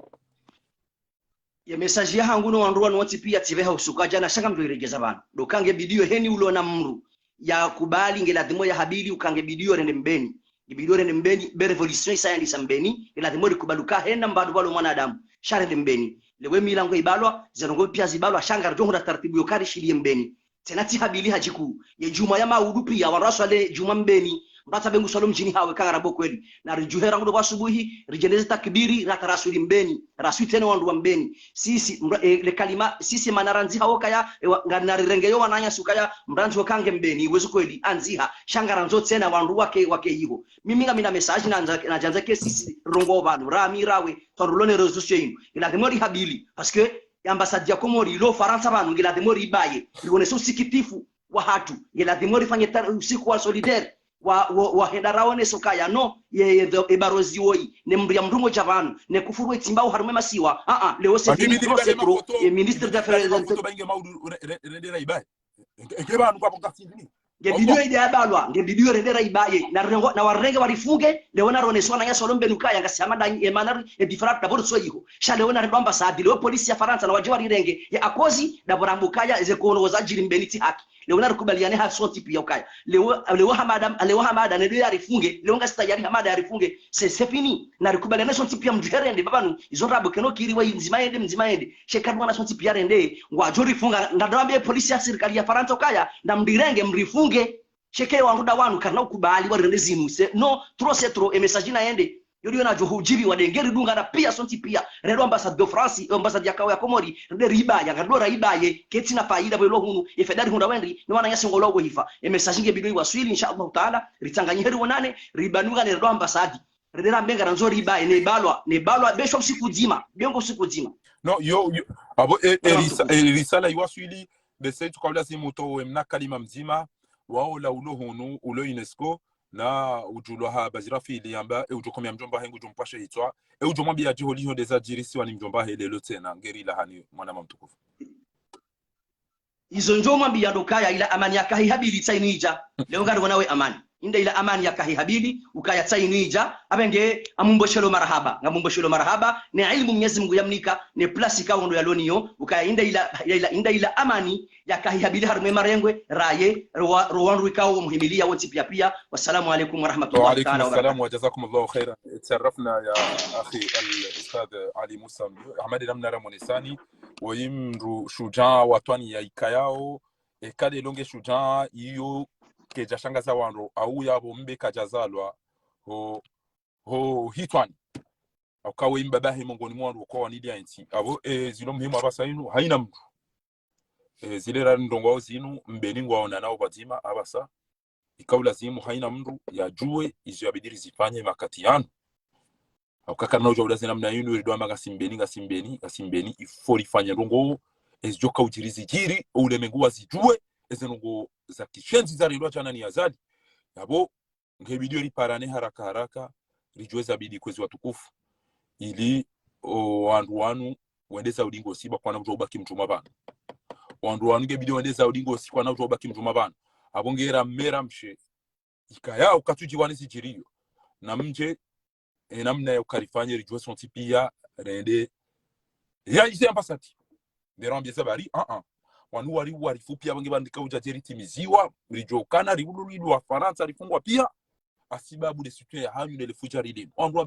Ye message yahangu no wandru wanu wontsi pia tsipveha usiku wa djana sha ngamdjo iregeza pvanu. Ndo uka nge bidi yo heni ulona mndru yakubali nge ladhimu ya habili uka nge bidi yo rende Mbeni. Nge bidi yo rende Mbeni, be révolution isa yandisa Mbeni, nge ladhimu rikubali uka hena mbapvi pvalo mwanadamu, sha rende Mbeni. Lewo milango ibalwa, ze ndrongo pia zibalwa, sha ngaridjo hundra taratibu yo uka rishiliye Mbeni. Tsena tsi habili hadjiku. Ye djumwa ya maudu pia, wandru waswali djumwa Mbeni. Mndru atsaha be ngu swalo mdjini hawe ka ngarapvo kweli. Na ridjuhe rangu ndo pvwa asubuhi, ridjendeze takbiri, rata raswili Mbeni. Raswili tsena wandru wa Mbeni. Sisi, mra-, e, le kalima, sisi mana randzi hawo kaya, e, wa, nga narirenge yo wananyasi ukaya, mndru andzi ho ka nge Mbeni, wezi kweli, andziha. Sha ngarandzo tsena wandru wake, wake iho. Mimi ngamina message na ndza-, nadjandza ke sisi, rongoa pvanu, rami rawe, twarulone réseaux sociaux inu. Ila themori habili, parce que, ambassade ya Komori, ilo Farantsa pvanu, nge ladhimu ribaye, riwonese usikitifu wahatru, nge ladhimu rifanye ta-, usiku wa solidaire, wa, wa, wa henda raonese ukaya no, ye, ye, the, e barozi woyi, ne mndru ya mndru ngodja pvanu, ne kufuru etsimba uharumwa e masiwa, a, a, lewo c'est fini, trop c'est trop, ye ministre des affaires étrangères. Nge, nge pvanu kwa pvonga sivini. Nge bidi yo ende yabalwa, nge bidi yo rende raibaye, na rengo, na warenge warifunge, lewo na roneswa na ya solo Mbeni ukaya, ngasi hama ndanyi, e mana ri, e différent d'abord so iho. Sha lewo na rendo ambassade, lewo polisi ya Farantsa, na wadje warirenge, ya akozi, d'abord ambu ukaya, eze kono zadjiri Mbeni tsi haki. Lewo na rikubaliane ha sontsi pia ukaya. Lewo, lewo Hamada, lewo Hamada, nendo yarifunge, lewo ngasi tayari Hamada yarifunge, c'est, c'est fini. Na rikubaliane sontsi pia mndru herende, pvapvanu, izo ndrabo keno kiri wa mdzima yende, mdzima yende. Sha eka mwana sontsi pia rende, ngwadjo rifunga, ngadjo wambia polisi ya sirikali ya Farantsa ukaya, na mrirenge, mrifunge. Sha eka wandru nda wanu, karina ukubali, warirende zinu, c'est, non, trop c'est trop, e message na yende. Yo ndiyo nadjo hudjibiwa nde ngeri dungana pia sontsi pia. Rendo ambassade de France, ambassade ya kawo ya Komori, rende ribaye, ngarendo raibaye, ketsina faida pvwelo hunu, e faida rihundra wendri, ni wananyasi ngolo wo hifa. E message nge bidi yo iwaswili, insha Allah Taala, ritsanganyihe riwonane, ribanunga ne rendo ambassade. Rende rambe ngarandzo ribaye, ne balwa, ne balwa, besho usiku dzima, bengo usiku dzima. No, yo, yo, abo, e, e, risa-, e, risala iwaswili, bese tsuka ulazimu utowe mna kalima mdzima, wao la ulo hunu, ulo UNESCO, na udjulwa ha Bazirafili yamba, e udjo komea mdjomba he ngudjo mpvashe hitswa, e udjo mwambia djiho liho ndeza djirisiwa ni mdjomba he lelo tsena, ngeri lahani mwanama mtukufu. Izo ndjo mwambia ndo ukaya ila amani ya kahi habili tsa inu idja. Lewo ngari wona we amani. Inde ila amani ya kahi habili, ukaya tsa inu idja, apvenge amumboshelo marahaba. Ngamumboshelo marahaba, ne ilmu Mnyezi Mungu yamnika, ne plasi kawo ndo yaloniyo, ukaya inde ila, ila, ila, inde ila amani ya kahi habili harumwa e marengwe, raye, rowa, rowa wandru ikao muhimiliya wontsi pia pia. Wassalamu alaikum warahmatullahi taala wabarakatuh. Wa alaikum assalam wa jazakumullahu khairan. Tsarafna ya akhi al-ustadh Ali Musa Mdu, Ahmad namna ramonesani, woyi mndru shujaa wa twani ya ikayao, e kale longe shujaa iyo kedja shangaza wandru, au yapvo mbe kadjazalwa, ho, ho hitswani. Auka woyi mbaba he mongoni mwa wandru kwa wanili ya ntsi. Apvo, e, zilo muhimu apvasa inu, haina mndru. E, zile ra ndrongoo zinu, Mbeni ngwaonanao pvadzima, apvasa. Ikao lazimu haina mndru yadjuwe izo yabidi rizifanye makati yanu. Auka karina udja ulaze namna yinu, ridjo amba ngasi Mbeni, ngasi Mbeni, ngasi Mbeni, il faut rifanye ndrongoo, ezidjoka udjiri zidjiri, o ulemengu wazidjuwe, eze ndrongoo za kishenzi zarendwa djana ni Azali. Yapvo, nge bidi yo riparane haraka haraka, ridjuwe zabidi kwezi watukufu. Ili, o, wandru wanu, wende za udingo si ba kwana udjo ubaki mdjumwa pvanu. Wandru wanu nge bidi wende za udingo si kwana udjo ubaki mdjumwa pvanu. Apvo ngera mera mshe, Ikaya ukatsudjiwa ni zidjiriyo. Na mdje, e, namna ya ukarifanye ridjuwe sontsi piya, rende. Ya ise ambasati. Mbero ambie zabari, ah, ah. Wanu wari, warifu piya wange bandika udja djeri timiziwa, ridjo kana, riululilwa Farantsa, rifungwa piya. Hasibabu de soutien ya hanyu de le fudjari linu. Wandru